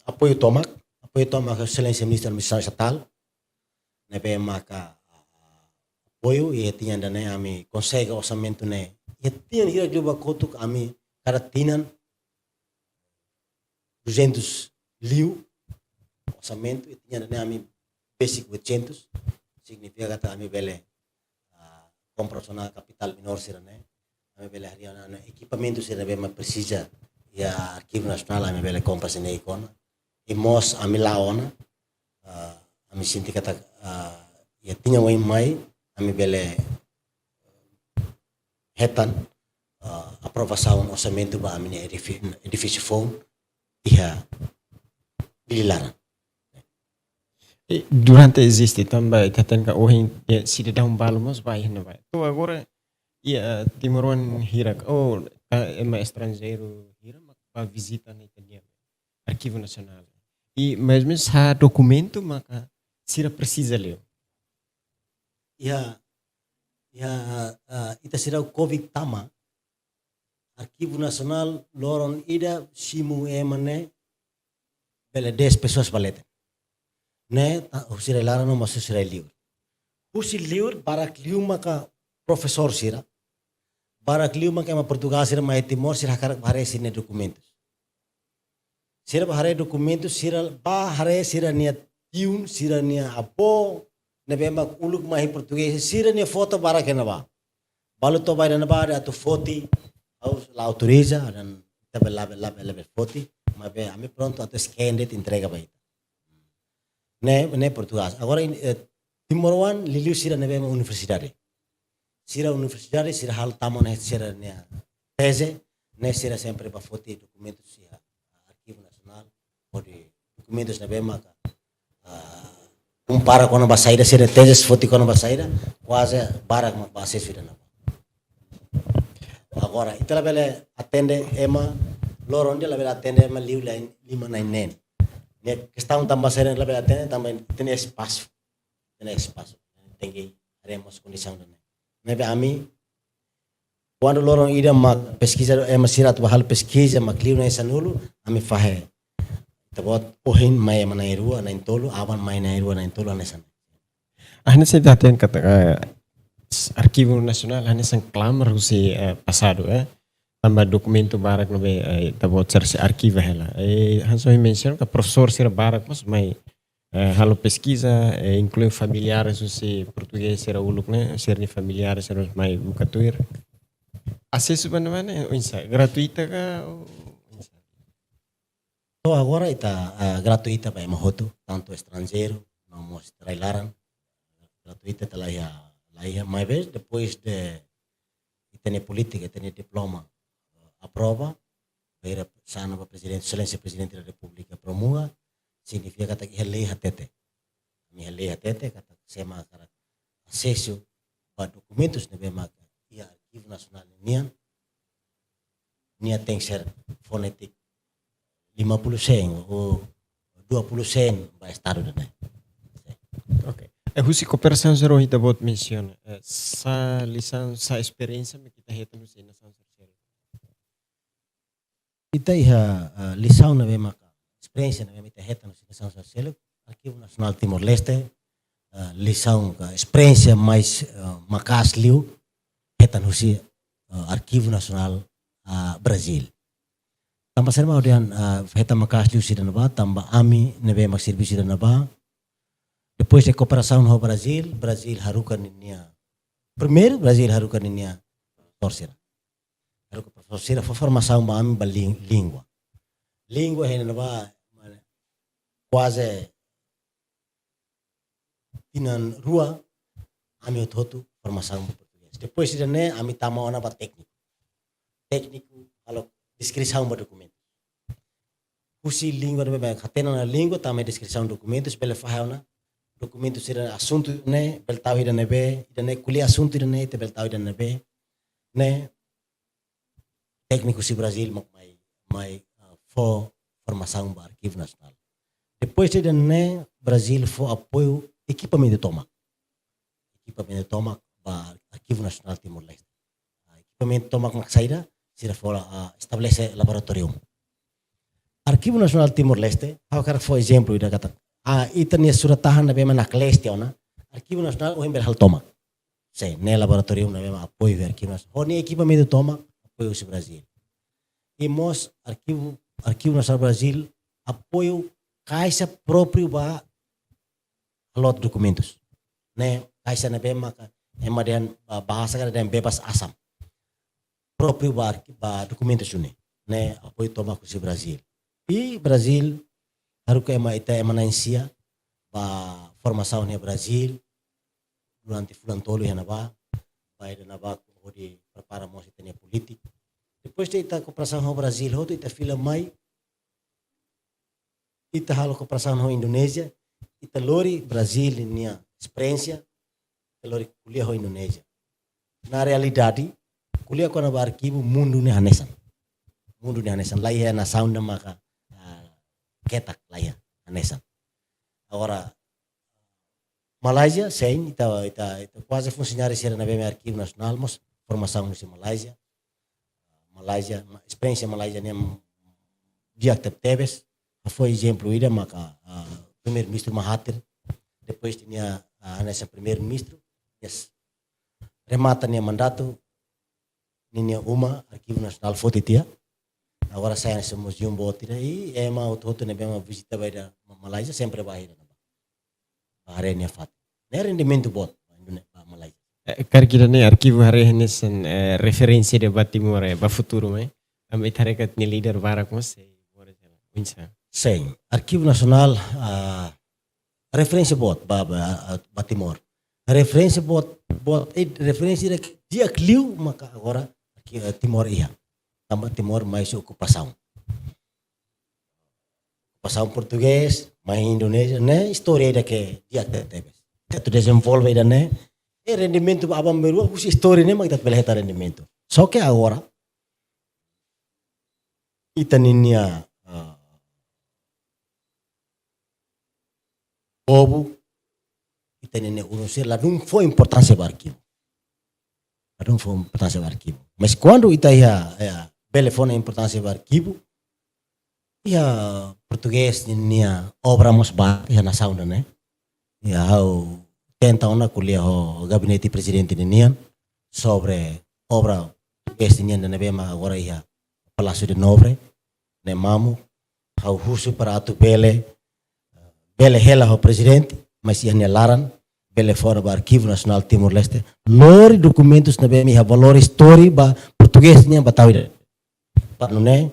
apoiu tomak, apoiu tomak Exelénsia Ministru Administrasaun Estatál, ne'ebé maka apoiu, i iha tinan ida-ne'e ami konsege orsamentu ne'e. Iha tinan hirak liubá kotuk ami kada tinan duzentus liu orsamentu, i tinan ida-ne'e ami besik oitocentus, signifika katak ami bele, ah, kompra ona kapitál menór sira-ne'e, ami bele harii ona ekipamentu sira ne'ebé mak presiza iha Arkivu Nasionál, ami bele kompra sira-ne'e kona. I mós ami la'o ona, ah, ami sente katak, ah, iha tinan oin mai, ami bele hetan, ah, aprovasaun orsamentu ba ami-nia edifi-, edifísiu foun iha Dili laran. I durante eziste tanba ita hatene katak ohin, eh, sidadaun balu mós bá iha ne'ebá. To'o agora, iha, eh, timoroan hirak, oh, eh, ema estranjeiru hirak mak bá vizita ona ita-nia Arkivu Nasionál. I mais ou menus sá dokumentu maka sira presiza liu? Iha, iha, ah, ita seidauk Covid tama, Arkivu Nasionál loron ida simu ema ne'e bele dez pessoas ba leten. Ne'e, ta-, husi rai-laran no mós husi rai-liur. Husi liur barak liu maka profesór sira, barak liu maka ema Portugál sira mai Timor, sira hakarak bá haree sira-nia dokumentus. Sira bá haree dokumentu, sira bá haree sira-nia tiun, sira-nia avó, ne'ebé mak uluk mai portugés, sira-nia foto barak iha ne'ebá. Balu to'o bá iha ne'ebá atu foti, ha'u la autoriza, dehan ita bele, bele, bele, bele foti, maibé ami prontu atu scan de'it entrega ba ita. Ne'e, ne'e Portugál. Agora, in-, eh, timoroan liuliu sira ne'ebé mak universidade. Sira universidade, sira halo tama ona sira-nia teze, ne'e sira sempre bá foti dokumentus iha Arkivu Nasionál, hodi dokumentus ne'ebé maka, ah, kompara kona-ba saida, sira tezes foti kona-ba saida, kuaze barak mak bá asesu ida-ne'ebá. Agora, ita labele atende ema, loron ida labele atende ema liu lai lima na'in neen. Ne'e kestaun tanba saida labele atende, tanba ita-nia espasu. Ita-nia espasu. Tenke haree mós kondisaun ida-ne'e. Ne'ebé ami, kuandu loron ida mak peskiza, ema sira atu bá halo peskiza mak liu na'in sanulu, ami fahe. Ita-boot ohin mai ema na'in rua, na'in tolu, aban mai na'in rua, na'in tolu, hanesan. Hanesan ita hatene katak, eh, s-, Arkivu Nasionál hanesan klamar husi, eh, pasadu, eh. Tanba dokumentu barak ne'ebé, eh, ita-boot sira sei arkiva hela. Eh, hanesan ohin mensiona katak profesór sira barak mós mai, eh, halo peskiza, eh, inklui familiares husi portugés sira uluk ne'e, sira-nia familiares sira mai buka tuir. Asesu ba ne'ebá ne'e oinsá, gratuita ka, ou oinsá? To'o agora ita, ah, gratuita ba ema hotu, tantu estranjeiru, no mós rai-laran. Gratuita ita laiha, laiha, maibé depois de ita-nia polítika, ita-nia diploma, eh, aprova, bainhira sa'e ona ba Prezidente, Exelénsia Prezidente da Repúblika promulga, signifika katak iha lei hatete. Iha lei hatete, katak se ema hakarak asesu ba dokumentus ne'ebé maka iha Arkivu Nasionál nian, nia tenke ser fonétiku lima puluh persen ou dua puluh persen ba Estadu ida-ne'e. Oke. Eh, husi kooperasaun sira ita-boot mensiona, eh, sá lisaun, sá esperiénsia mak ita hetan husi nasaun sira? Ita iha, eh, lisaun ne'ebé maka, esperiénsia ne'ebé ita hetan husi nasaun sira seluk, Arkivu Nasionál Timor-Leste, eh, lisaun ka esperiénsia mais, eh, maka'as liu hetan husi, eh, Arkivu Nasionál, ah, Brazil. Tanba saida mak ha'u dehan, ah, hetan maka'as liu sira ne'ebá, tanba ami ne'ebé mak servisu sira ne'ebá. Depois de kooperasaun ho Brazil, Brazil haruka ninia, primeiru Brazil haruka ninia profesór sira. Haruka profesór sira fó formasaun ba ami ba lin-, língua. Língua iha ne'ebá, kuaze tinan rua, ami hotu-hotu formasaun ba portugés. Depois ida-ne'e, ami tama ona ba tékniku. Tékniku, halo deskrisaun ba dokumentu. Husi língua ne'ebé hatene ona língua, tama deskrisaun dokumentus, bele fahe ona dokumentu sira, asuntu ne'e, bele tau ida ne'ebé, ida-ne'e ko'alia asuntu ida-ne'e, ita bele tau ida ne'ebé, ne'e tékniku husi Brazil mak mai, mai, ah, fó formasaun ba Arkivu Nasionál. Depois de ida-ne'e, Brazil fó apoiu ekipamentu tomak. Ekipamentu tomak ba Arkivu Nasionál Timor-Leste. Ah, ekipamentu tomak mak saida, sira fó, ah, estabelese laboratóriu. Arkivu Nasionál Timor-Leste, ha'u hakarak fó ezemplu ida katak, ah, ita-nia surat-tahan ne'ebé mak naklees tiha ona, Arkivu Nasionál ohin bele halo tomak. Sin, ne'e laboratóriu ne'ebé mak apoiu Arkivu Nasionál. Ho nia ekipamentu tomak, apoiu husi Brazil. I mós Arkivu, Arkivu Nasionál Brazil apoiu kaixa própriu ba load dokumentus. Ne'e kaixa ne'ebé maka ema dehan ba-, bahasa ka dehan bebas asam. Própriu ba arki-, ba dokumentus duni. Ne'e apoiu tomak husi Brazil. I Brazil, haruka ema ita ema na'in-sia ba formasaun iha Brazil durante fulan tolu iha ne'ebá, ba ida ne'ebá hodi prepara mós ita-nia polítika. Depois de ita kooperasaun ho Brazil hotu, ita fila mai, ita halo kooperasaun ho Indonézia, ita lori Brazil nia esperiénsia, ita lori ko'alia ho Indonézia. Na realidade, ko'alia kona-ba arkivu mundu ne'e hanesan. Mundu ne'e hanesan, laiha nasaun ida maka, ah, ketak, laiha, hanesan. Agora, Malázia, sin, ita, ita, ita kuaze funsionáriu sira ne'ebé mai Arkivu Nasionál, mós formasaun husi Malázia. Malázia, ma-, esperiénsia Malázia ne'e di'ak tebetebes. Fó ezemplu ida maka, ah, Primeiru-Ministru Mahathir, depois de nia, ah, hanesan Primeiru-Ministru, nia s-, remata nia mandatu, ninia uma, Arkivu Nasionál foti tiha. Agora sai hanesan museum boot ida, i ema hotu-hotu ne'ebé mak vizita ba ida Ma-, Malázia, sempre bá iha ne'ebá. Ba haree nia fatin. Ne'e rendimentu boot ba Indone-, ba Malázia. Eh, karik ida-ne'e arkivu haree hanesan, eh, referénsia ida ba Timor, eh, ba futuru, eh. Ami haree katak nia líder barak mós, eh, moris hela. Oinsá? Sin, Arkivu Nasionál, ah, referénsia boot ba, ba, ba Timor. Referénsia boot, boot, eh, referénsia ida di'ak liu maka agora arki-, eh, Timor iha. Tanba Timor mai husi okupasaun. Okupasaun portugés, mai Indonézia, ne'e istória ida ke di'ak tebes. Atu dezenvolve ida-ne'e, i rendimentu ba aban-bainrua, husi istória ne'e mak ita bele hetan rendimentu. Só ke agora, ita ninia, ah, povu, ita ninia ulun sira ladún fó importánsia ba arkivu. Ladún fó importánsia ba arkivu. Mas kuandu ita iha, iha, bele fó ona importánsia ba arkivu, iha portugés ninia obra mós barak iha nasaun ida-ne'e. Iha ha'u tenta ona ko'alia ho gabinete prezidente ninian sobre obra portugés nian ida ne'ebé mak agora iha Palácio do Nobre, ne'e mamuk, ha'u husu para atu bele, bele hela ho prezidente, mas iha nia laran, bele fó ona ba Arkivu Nasionál Timor-Leste, lori dokumentus ne'ebé mak iha valór istóriku ba portugés nian ba tau ida. Para nune'e,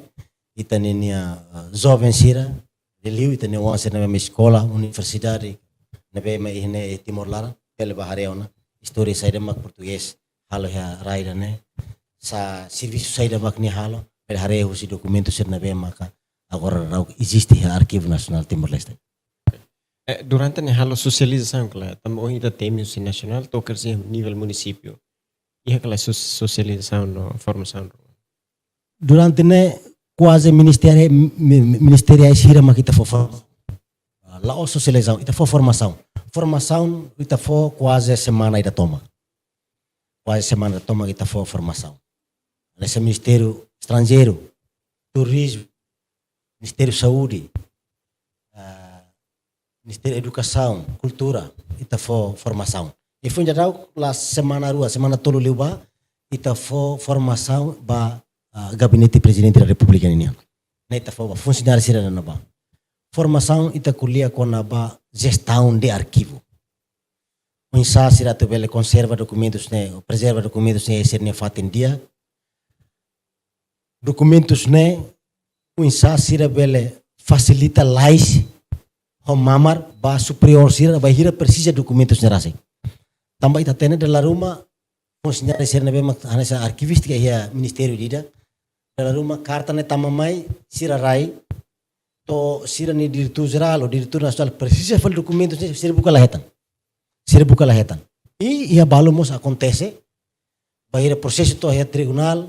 ita ninia, ah, joven sira, liuliu ita-nia oan sira ne'ebé mak eskola, universidade, ne'ebé mak iha ne'e Timor laran, bele bá haree ona istória saida mak portugés halo iha rai ida-ne'e, sá servisu saida mak nia halo, bele haree husi dokumentu sira ne'ebé maka agora daudaun eziste iha Arkivu Nasionál Timor-Leste. Eh, durante ne'e halo sosializasaun kala, tanba ohin ita temi husi nasionál, to'o kedas iha nivel munisípiu. Iha kala sos-, sosializasaun no formasaun. Durante ne'e kuaze ministériu, mi-, mi-, ministériu sira mak ita fó forma-, la'ós sosializasaun, ita fó formasaun. Formasaun ita fó kuaze semana ida tomak. Kuaze semana ida tomak ita fó formasaun. Hanesan Ministériu Estranjeiru, Turizmu, Ministériu Saúde, ah, Ministériu Edukasaun, Kultura, ita fó formasaun. I foin daudauk la semana rua, semana tolu liubá, ita fó formasaun ba, ah, Gabinete Prezidente da Repúblika ninian. Ne'e ita fó ba funsionáriu sira ne'ebá. Formasaun ita ko'alia kona-ba jestaun de arkivu. Oinsá sira atu bele konserva dokumentus ne'e, prezerva dokumentus ne'e iha sira-nia fatin di'ak. Dokumentus ne'e, oinsá sira bele fasilita lalais ho mamar ba superiór sira, bainhira presiza dokumentus ne'e rasik. Tanba ita hatene dala ruma, funsionáriu sira ne'ebé mak hanesan arkivístika iha ministériu ida-idak. Dala ruma karta ne'e tama mai, sira rai, to'o sira-nia diretór jerál ou diretór nasionál presiza fali dokumentus ne'e, sira buka la hetan. Sira buka la hetan. I iha balu mós akontese, bainhira prosesu to'o iha tribunál,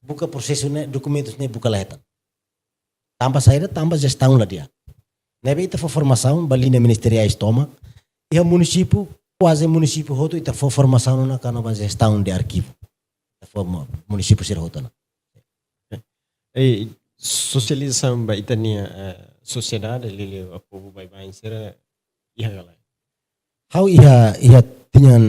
buka prosesu ne'e, dokumentus ne'e buka la hetan. Tanba saida? Tanba jestaun la di'ak. Ne'ebé ita fó formasaun ba liña ministeriais tomak. Iha munisípiu, kuaze munisípiu hotu ita fó formasaun ona kona-ba jestaun de arkivu. Ita fó mo-, munisípiu sira hotu ona. Eh, sosializasaun ba ita-nia, eh, sosiedade, liuliu ba povu baibain sira iha ka lae? Ha'u iha, iha tinan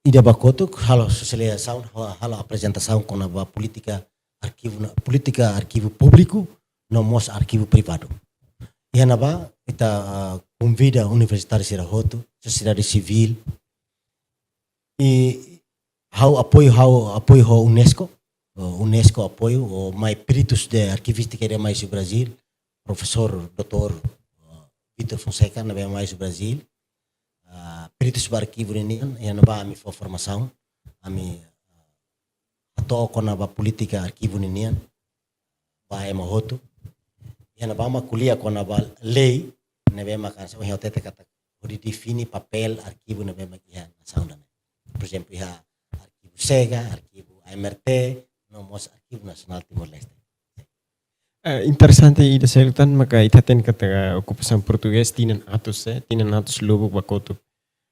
ida ba kotuk, halo sosializasaun, halo, halo aprezentasaun kona-ba polítika arkivu na-, polítika arkivu públiku, no mós arkivu privadu. Iha ne'ebá, ita, ah, konvida universitáriu sira hotu, sosiedade sivíl, i ha'u apoiu, ha'u apoiu ho UNESCO, eh, UNESCO apoiu, ho mai peritus de arkivístika ida mai husi Brazíl, profesór doutór, eh, Vitor Fonseca, ne'ebé mai husi Brazíl, ah, peritus ba arkivu ninian, iha ne'ebá ami fó formasaun, ami, ah, hato'o kona-ba polítika arkivu ninian ba ema hotu. Iha ne'ebá mak ko'alia kona-ba lei ne'ebé mak hanesan ohin ha'u hatete katak hodi define papél arkivu ne'ebé mak iha nasaun ida-ne'e. Por ezemplu, iha arkivu SEGA, arkivu AMRT, no mós Arkivu Nasionál Timor-Leste. Eh, interesante ida seluk tan maka ita hatene katak okupasaun portugés tinan atus, eh, tinan atus lubuk ba kotuk.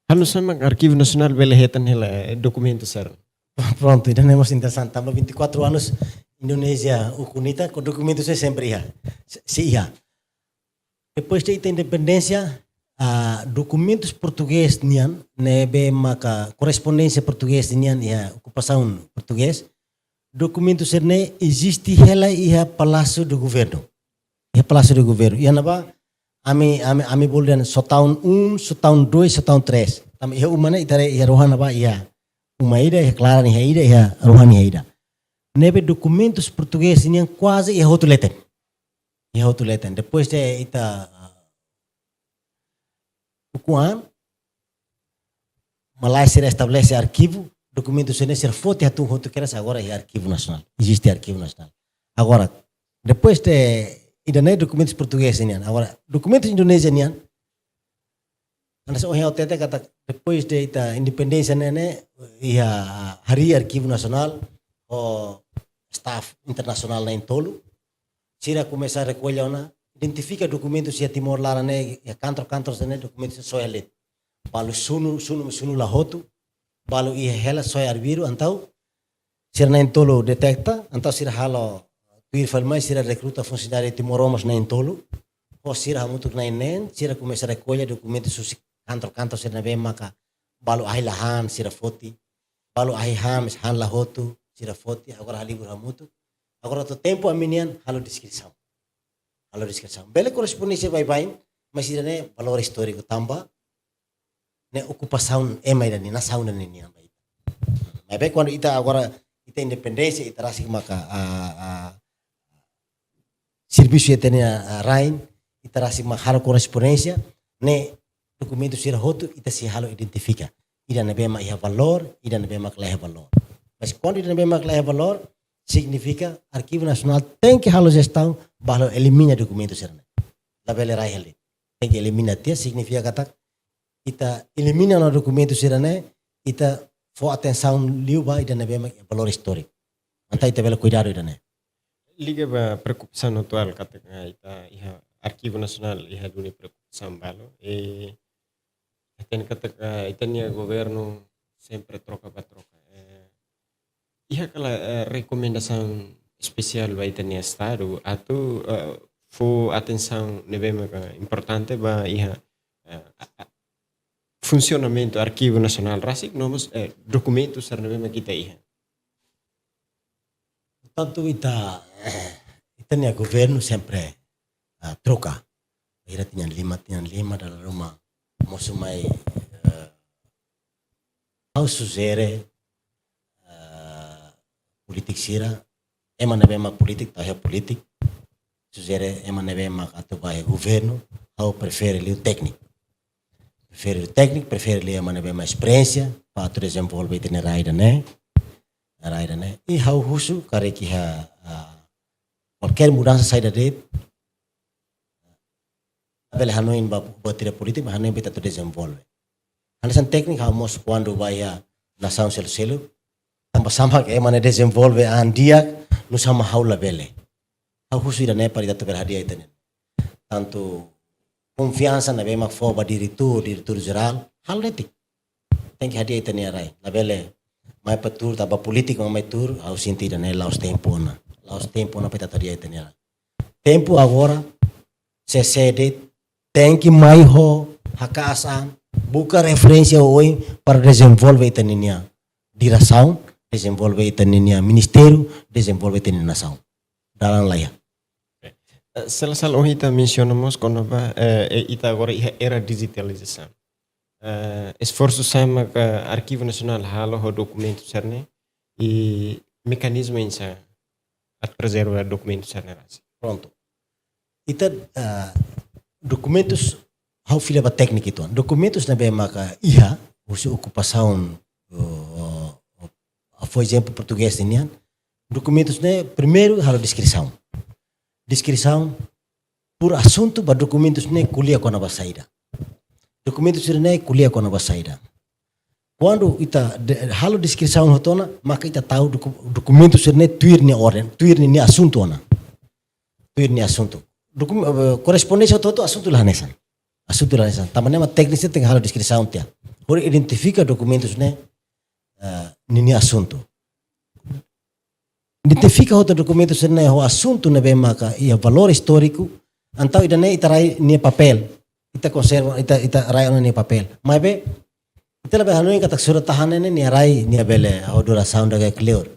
Halo nu'usá mak Arkivu Nasionál bele hetan hela, eh, dokumentu sira? Prontu, ida-ne'e mós interesante. Tanba vinte e quatro anos Indonézia ukun ita, ho dokumentu sira sempre iha. Se, sei iha. Depois de ita independénsia, ah, dokumentus portugés nian, ne'ebé maka korrespondénsia portugés nian iha okupasaun portugés, dokumentu sira-ne'e eziste hela iha Palácio do Governo. Iha Palácio do Governo. Iha ne'ebá, ami, ami, ami bolu dehan sótaun um, sótaun dois, sótaun três. Tanba iha uma ne'e, ita haree iha rohan ne'ebá iha uma ida, iha klaran iha ida, iha rohan iha ida. Ne'ebé dokumentus portugés nian kuaze iha hotu leten. Iha hotu leten. Depois de ita, ah, ukun an, malae sira estabelese arkivu, dokumentu sira-ne'e sira foti hatún hotu kedas, agora iha Arkivu Nasionál. Eziste Arkivu Nasionál. Agora, depois de ida-ne'e dokumentus portugés nian. Agora, dokumentus Indonézia nian, hanesan ohin ha'u hatete katak depois de ita independénsia ne'e, ne'e, iha harii Arkivu Nasionál ho staff internasionál na'in-tolu, sira komesa rekolla ona, identifika dokumentus iha Timor laran ne'e, iha kantor-kantor sira-ne'e dokumentus soe hela de'it. Balu sunu, sunu, sunu la hotu, balu iha hela soe arbiru, entaun sira na'in-tolu deteta, entaun sira halo tuir fali mai, sira rekruta funsionáriu timoroan mós na'in-tolu, ho sira hamutuk na'in-neen, sira komesa rekolla dokumentus husi kantor-kantor sira ne'ebé maka balu ahi la han, sira foti, balu ahi han, mas han la hotu, sira foti, agora halibur hamutuk. Agora to'o tempu ami-nian halo deskrisaun. Halo deskrisaun. Bele korrespondénsia baibain, mas ida-ne'e valór istóriku tanba ne'e okupasaun ema ida-ne'e, nasaun ida-ne'e nian ba ita. Maibé kuandu ita agora, ita independénsia, ita rasik maka, ah, ah, servisu iha ita-nia, ah, rain, ita rasik mak halo korrespondénsia, ne'e dokumentu sira hotu ita sei halo identifika. Ida ne'ebé mak iha valór, ida ne'ebé mak la iha valór. Mas kuandu ida ne'ebé mak la iha valór, signifika Arkivu Nasionál tenke halo jestaun ba halo elimina dokumentu sira-ne'e. Labele rai hela de'it. tenke elimina tiha, signifika katak ita elimina ona dokumentu sira-ne'e, ita fó atensaun liu ba ida ne'ebé mak valór istóriku. Entaun ita bele kuidadu ida-ne'e. Liga ba preokupasaun atuál katak ita iha Arkivu Nasionál iha duni preokupasaun balu. E, ita-nia katak, ah, ita-nia governu sempre troka ba troka. Eh, iha kala, eh, rekomendasaun espesiál ba ita-nia Estadu atu, eh, fó atensaun ne'ebé maka importante ba iha, eh, a, a, funsionamentu Arkivu Nasionál rasik, no mós, eh, dokumentu sira ne'ebé maka ita iha. Tantu ita, ita-nia governu sempre, ah, troka. Ita tinan lima, tinan lima dala ruma mosu mai, eh, ha'u sujere, eh, polítiku sira, ema ne'ebé mak polítiku, tau iha polítiku, sujere ema ne'ebé mak atu ba iha governu, ha'u prefere liu tékniku. Prefere liu tékniku, prefere liu ema ne'ebé mak esperiénsia, para atu dezenvolve ita-nia rai ida-ne'e, rai ida-ne'e. I ha'u husu karik iha, ah, kualkér mudansa saida de'it, labele hanoin ba, ba tira polítiku, mas hanoin ba ita atu dezenvolve. Hanesan tékniku ha'u mós kuandu ba iha nasaun seluk-seluk, tanba sá mak ema ne'e dezenvolve an di'ak, nusá mak ha'u labele. Ha'u husu ida-ne'e para ita atu bele hadi'a ita-nia. Tantu konfiansa ne'ebé mak fó ba diretór, diretór jerál, halo de'it. Tenke hadi'a ita-nia rai. Labele mai para tuur, tanba polítiku mai tuur, ha'u sente ida-ne'e la'ós tempu ona. La'ós tempu ona para ita atu hadi'a ita-nia rai. Tempu agora, sé-sé de'it, tenke mai ho haka'as an, buka referénsia oioin para dezenvolve ita-nia diresaun, dezenvolve ita-nia ministériu, dezenvolve ita-nia nasaun. Dalan laiha. Eh, sela sala ohin ita mensiona mós kona-ba, eh, eh, ita agora iha era dijitalizasaun. Eh, esforsu sá mak Arkivu Nasionál halo ho dokumentu sira-ne'e i mekanizmu oinsá atu prezerva dokumentu sira-ne'e rasik? Prontu. Ita, eh, dokumentus, ha'u fila ba tékniku uitoan. Dokumentus ne'ebé maka iha, husi okupasaun, eh, eh, foin ezemplu portugés nian, dokumentus ne'e primeiru halo deskrisaun. Deskrisaun, por asuntu ba dokumentus ne'e ko'alia kona-ba saida. Dokumentus sira-ne'e ko'alia kona-ba saida. Kuandu ita de-, halo deskrisaun hotu ona, maka ita tau doku-, dokumentus sira-ne'e tuir nia orden, tuir nia asuntu ona. Tuir nia asuntu. Dokum-, eh, korrespondénsia hotu-hotu asuntu la hanesan. Asuntu la hanesan. Tanba ne'e mak tékniku sira tenke halo deskrisaun tiha. Hodi identifika dokumentus ne'e, eh, ninia asuntu. Identifika hotu dokumentus sira-ne'e ho asuntu ne'ebé maka iha valór istóriku, entaun ida-ne'e ita rai nia papél. Ita konserva, ita, ita rai ona nia papél. Maibé, ita labele hanoin katak surat-tahan ne'e nia rai, nia bele, ho durasaun ida ke kleur.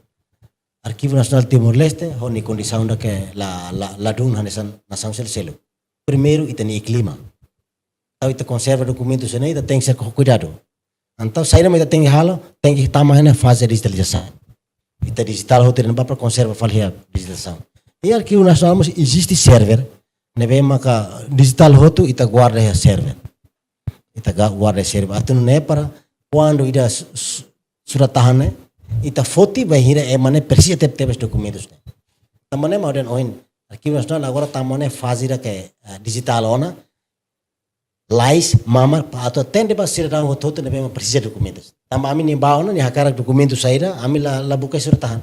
Arkivu Nasionál Timor-Leste, ho nia kondisaun ida ke la, la, ladún hanesan nasaun seluk-seluk. Primeiru, ita-nia iklima. Entaun ita konserva dokumentus sira-ne'e, ita tenke ser ho kuidadu. Entaun saida mak ita tenke halo, tenke tama iha faze dijitalizasaun. Ita dijitál hotu ida-ne'ebá para konserva fali iha dijitalizasaun. I Arkivu Nasionál mós eziste server, ne'ebé maka dijitál hotu ita guarda iha server. Ita ga-, guarda iha server. Atu nune'e para kuandu ida su-, su-, surat-tahan ne'e, ita foti bainhira ema ne'e presiza teb-tebes dokumentus ne'e. Tanba ne'e mak ohin, Arkivu Nasionál agora tama ona iha faze ida ke, eh, dijitál ona, lais, mamar, para atu atende ba sidadaun hotu-hotu ne'ebé mak presiza dokumentus. Tanba ami-nia ba ona, nia hakarak dokumentu saida, ami la, la buka iha surat-tahan.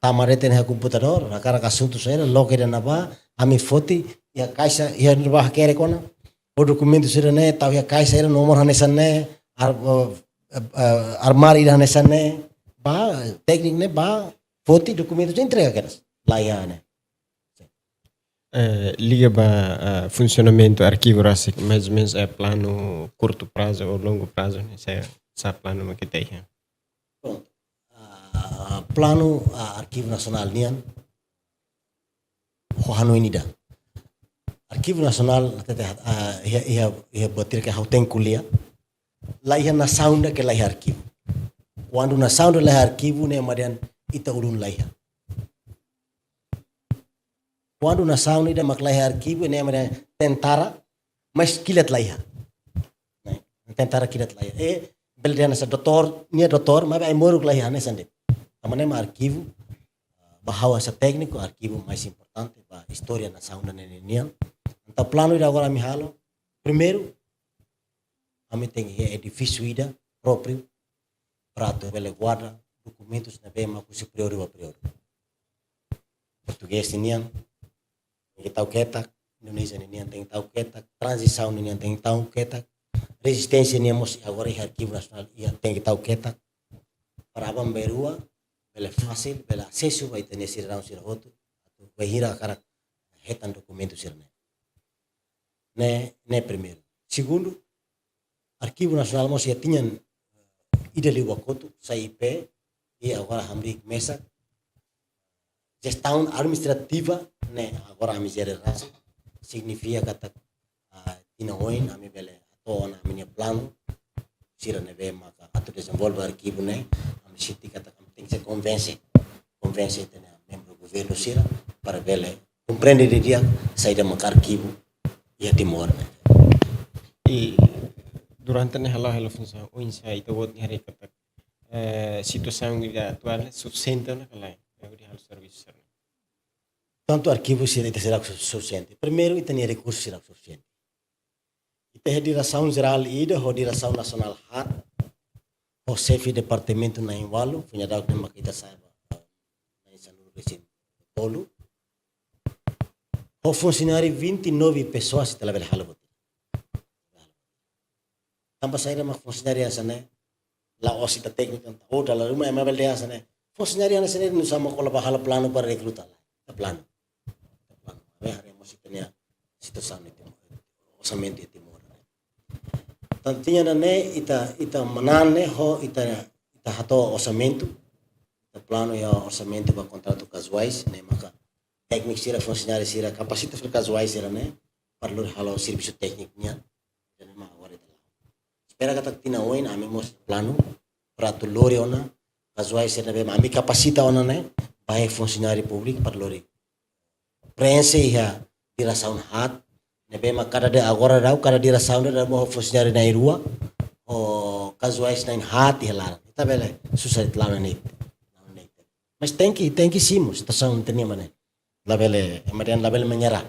Tama de'it iha komputadór, hakarak asuntu saida, loke ida-ne'ebá, ami foti, iha kaixa, iha ne'ebá hakerek ona. Ho dokumentu sira-ne'e, tau iha kaixa ida, nomor hanesan ne'e, ar-, eh, eh, eh, armáriu ida hanesan ne'e, ba, tékniku ne'e, ba, foti dokumentu, entrega kedas. Laiha ne'e. Eh, liga ba, eh, funsionamentu arkivu rasik, mais ou menos, eh, planu kurtu prazu ou longu prazu ne'e, sá, sá planu mak ita iha? Prontu. Ah, planu, ah, Arkivu Nasionál nian, ho hanoin ida. Arkivu Nasionál, tete, ah, iha, iha, iha buat ida ke ha'u tenke ko'alia. Laiha nasaun ida ke laiha arkivu. Kuandu nasaun ida laiha arkivu, ne'e mak dehan ita ulun laiha. Kuandu nasaun ida mak laiha arkivu, ne'e mak dehan tentara, mas kilat laiha. Ne'e, tentara kilat laiha. E, bele dehan hanesan doutór, nia doutór, mas ai-moruk laiha, hanesan de'it. Tanba ne'e mak arkivu, ba ha'u hanesan tékniku, arkivu mais importante ba istória nasaun ida-ne'e nian. Entaun planu ida agora ami halo, Primeiru, ami tenke iha edifísiu ida própriu para atu bele guarda dokumentus ne'ebé mak husi períodu ba períodu. Portugés nian tenke tau ketak, Indonézia nian tenke tau ketak, tranzisaun nian tenke tau ketak, rezisténsia nian mós agora iha Arkivu Nasionál iha tenke tau ketak. Para aban-bainrua bele fasil, bele asesu ba ita-nia sidadaun sira hotu, atu bainhira hakarak hetan dokumentu sira-ne'e. Ne'e, ne'e primeiru. Segundu, Arkivu Nasionál mós iha tinan ida liubá kotuk sai I P, i agora hamriik mesak. Jestaun administrativa ne'e agora ami jere rasik, signifika katak, ah, tinan oin ami bele hato'o ona ami-nia planu sira ne'ebé maka atu dezenvolve arkivu ne'e, ami sente katak ami tenke konvense, konvense ita-nia membru governu sira para bele komprende didi'ak saida maka arkivu iha Timor. I durante ne'e hala'o hela funsaun, oinsá ita-boot nia haree katak, eh, situasaun ida atuál ne'e sufisiente ona ka lae, eh, hodi halo servisu sira-ne'e? Tantu arkivu sira ita seidauk su-, sufisiente. Primeiru, ita-nia rekursu seidauk sufisiente. Ita iha diresaun jerál ida, ho diresaun nasionál haat, ho xefe departamentu na'in-ualu, foin daudauk ne'e maka ita sa'e ba na'in-sanulu-resin-tolu. Ho funsionáriu vinte e nove pessoas ita labele halo buat. Tanba saida mak funsionáriu hanesan ne'e, la'ós ita tékniku entaun, ou dala ruma ema bele dehan hanesan ne'e, funsionáriu hanesan ne'e nu'usá mak la bá halo planu para rekruta lae. Ita planu. Ita planu. Ami haree mós ita-nia situasaun iha Timor, orsamentu iha Timor. Tantu tinan ida-ne'e ita, ita manán ne'e ho ita, ita hato'o orsamentu, ita planu iha orsamentu ba kontratu kazuais, ne'e maka tékniku sira, funsionáriu sira, kapasita fali kazuais sira-ne'e para lori halo servisu tékniku nian. Jadi, mak agora ita la'o. Espera katak tinan oin ami mós planu para atu lori ona kazuais sira ne'ebé mak ami kapasita ona ne'e ba iha funsionáriu públiku para lori preenxe iha diresaun haat ne'ebé mak kada de agora daudaun, kada diresaun daudaun ho funsionáriu na'in-rua, ho kazuais na'in-haat iha laran. Ita bele susar ita la'o ona ne'e. Mas tenke, tenke simu situasaun ita-nia mak ne'e. Labele, ema dehan labele menyerah.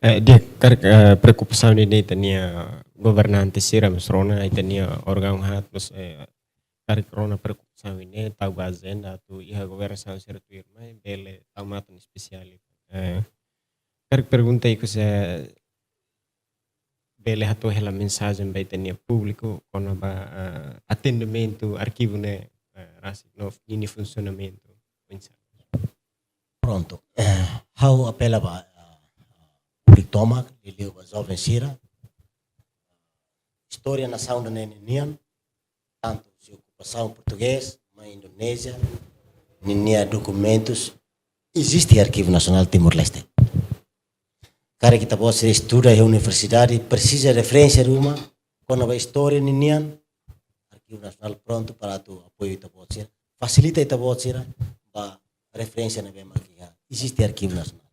Eh, di'ak, karik, eh, preokupasaun ida-ne'e ita-nia governante sira mós rona, ita-nia órgaun haat mós, eh, karik rona preokupasaun ida-ne'e tau ba ajenda atu iha governasaun sira tuirmai bele tau matan espesiál. Eh, karik pergunta ikus, eh, bele hato'o hela mensajen ba ita-nia públiku kona-ba, eh, atendimentu arkivu ne'e, eh, rasik no ninia funsionamentu. Oinsá? Prontu. Eh, ha'u apela ba, eh, públiku tomak, liuliu ba joven sira. Istória nasaun ida-ne'e nian, tantu husi okupasaun portugés, mai Indonézia, ninia dokumentus, eziste Arkivu Nasionál Timor-Leste. Karik ita-boot sira estuda iha universidade, presiza referénsia ruma kona-ba istória ninian, Arkivu Nasionál prontu para atu apoiu ita-boot sira, fasilita ita-boot sira ba referénsia ne'ebé mak iha, eziste Arkivu Nasionál.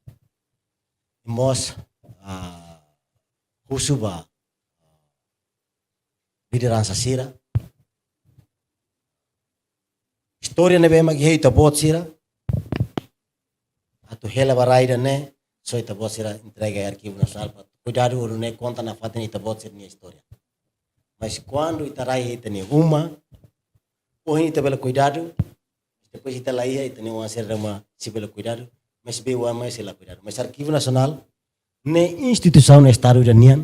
I mós, ah, husu ba lideransa sira, istória ne'ebé mak iha ita-boot sira, atu hela ba rai ida-ne'e, só ita-boot sira entrega iha Arkivu Nasionál para kuidadu, uluk ne'e konta nafatin ita-boot sira-nia istória. Mas kuandu ita rai iha ita-nia uma, ohin ita bele kuidadu, depois ita la iha, ita-nia oan sira mak sei bele kuidadu, mas be oan mai sei la kuidadu. Mas Arkivu Nasionál ne'e instituisaun Estadu ida nian,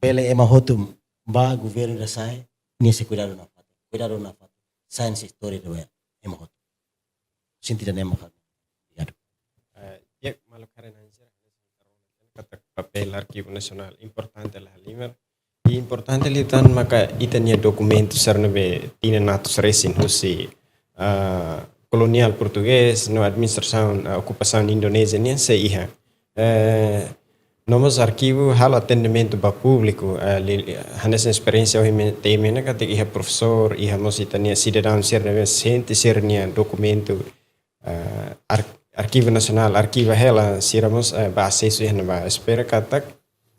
bele ema hotu bá, governu ida sa'e, nia sei kuidadu nafatin, kuidadu nafatin, sa'e nia istória ida ba ema hotu. Sentidu ne'e mak ha'u. Obrigadu. Eh, di'ak, maluk haree-na'in sira, katak papél Arkivu Nasionál importante la halimar. I importante liután maka ita-nia dokumentu sira ne'ebé tinan atus resin husi, ah, koloniál portugés no administrasaun, ah, okupasaun Indonézia nian sei iha. Eh, no mós arkivu halo atendimentu ba públiku, eh, li-, hanesan esperiénsia ohin imi temi ona katak iha profesór, iha mós ita-nia sidadaun sira ne'ebé sente sira-nia dokumentu, eh, ar-, Arkivu Nasionál arkiva hela, sira mós, eh, bá asesu iha ne'ebá. Espera katak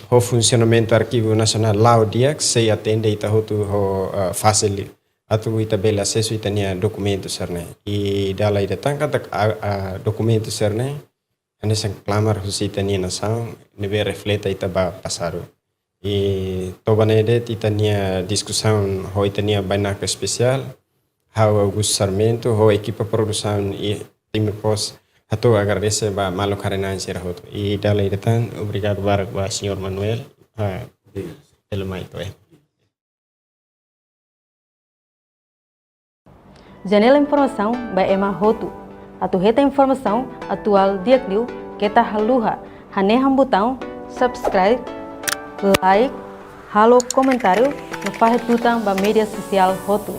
ho funsionamentu Arkivu Nasionál la'o di'ak sei atende ita hotu ho, eh, fasil atu ita bele asesu ita-nia dokumentu sira-ne'e. I dala ida tan katak, ah, ah, dokumentu sira-ne'e hanesan klamar husi ita-nia nasaun, ne'ebé refleta ita ba pasadu. I to'o ba ne'e de'it ita-nia diskusaun ho ita-nia bainaka espesiál, ha'u Augusto Sarmento, ho ekipa produsaun i Timor Post, hato'o agradese ba maluk haree-na'in sira hotu. I dala ida tan, obrigadu barak ba señór Manuel, ah, pelo mai to'o. Janela informasaun ba ema hotu. Atu hetan informasaun atuál di'ak liu, keta haluha hanehan butaun subscribe, like, halo komentáriu no fahe tutan ba média sosiál hotu.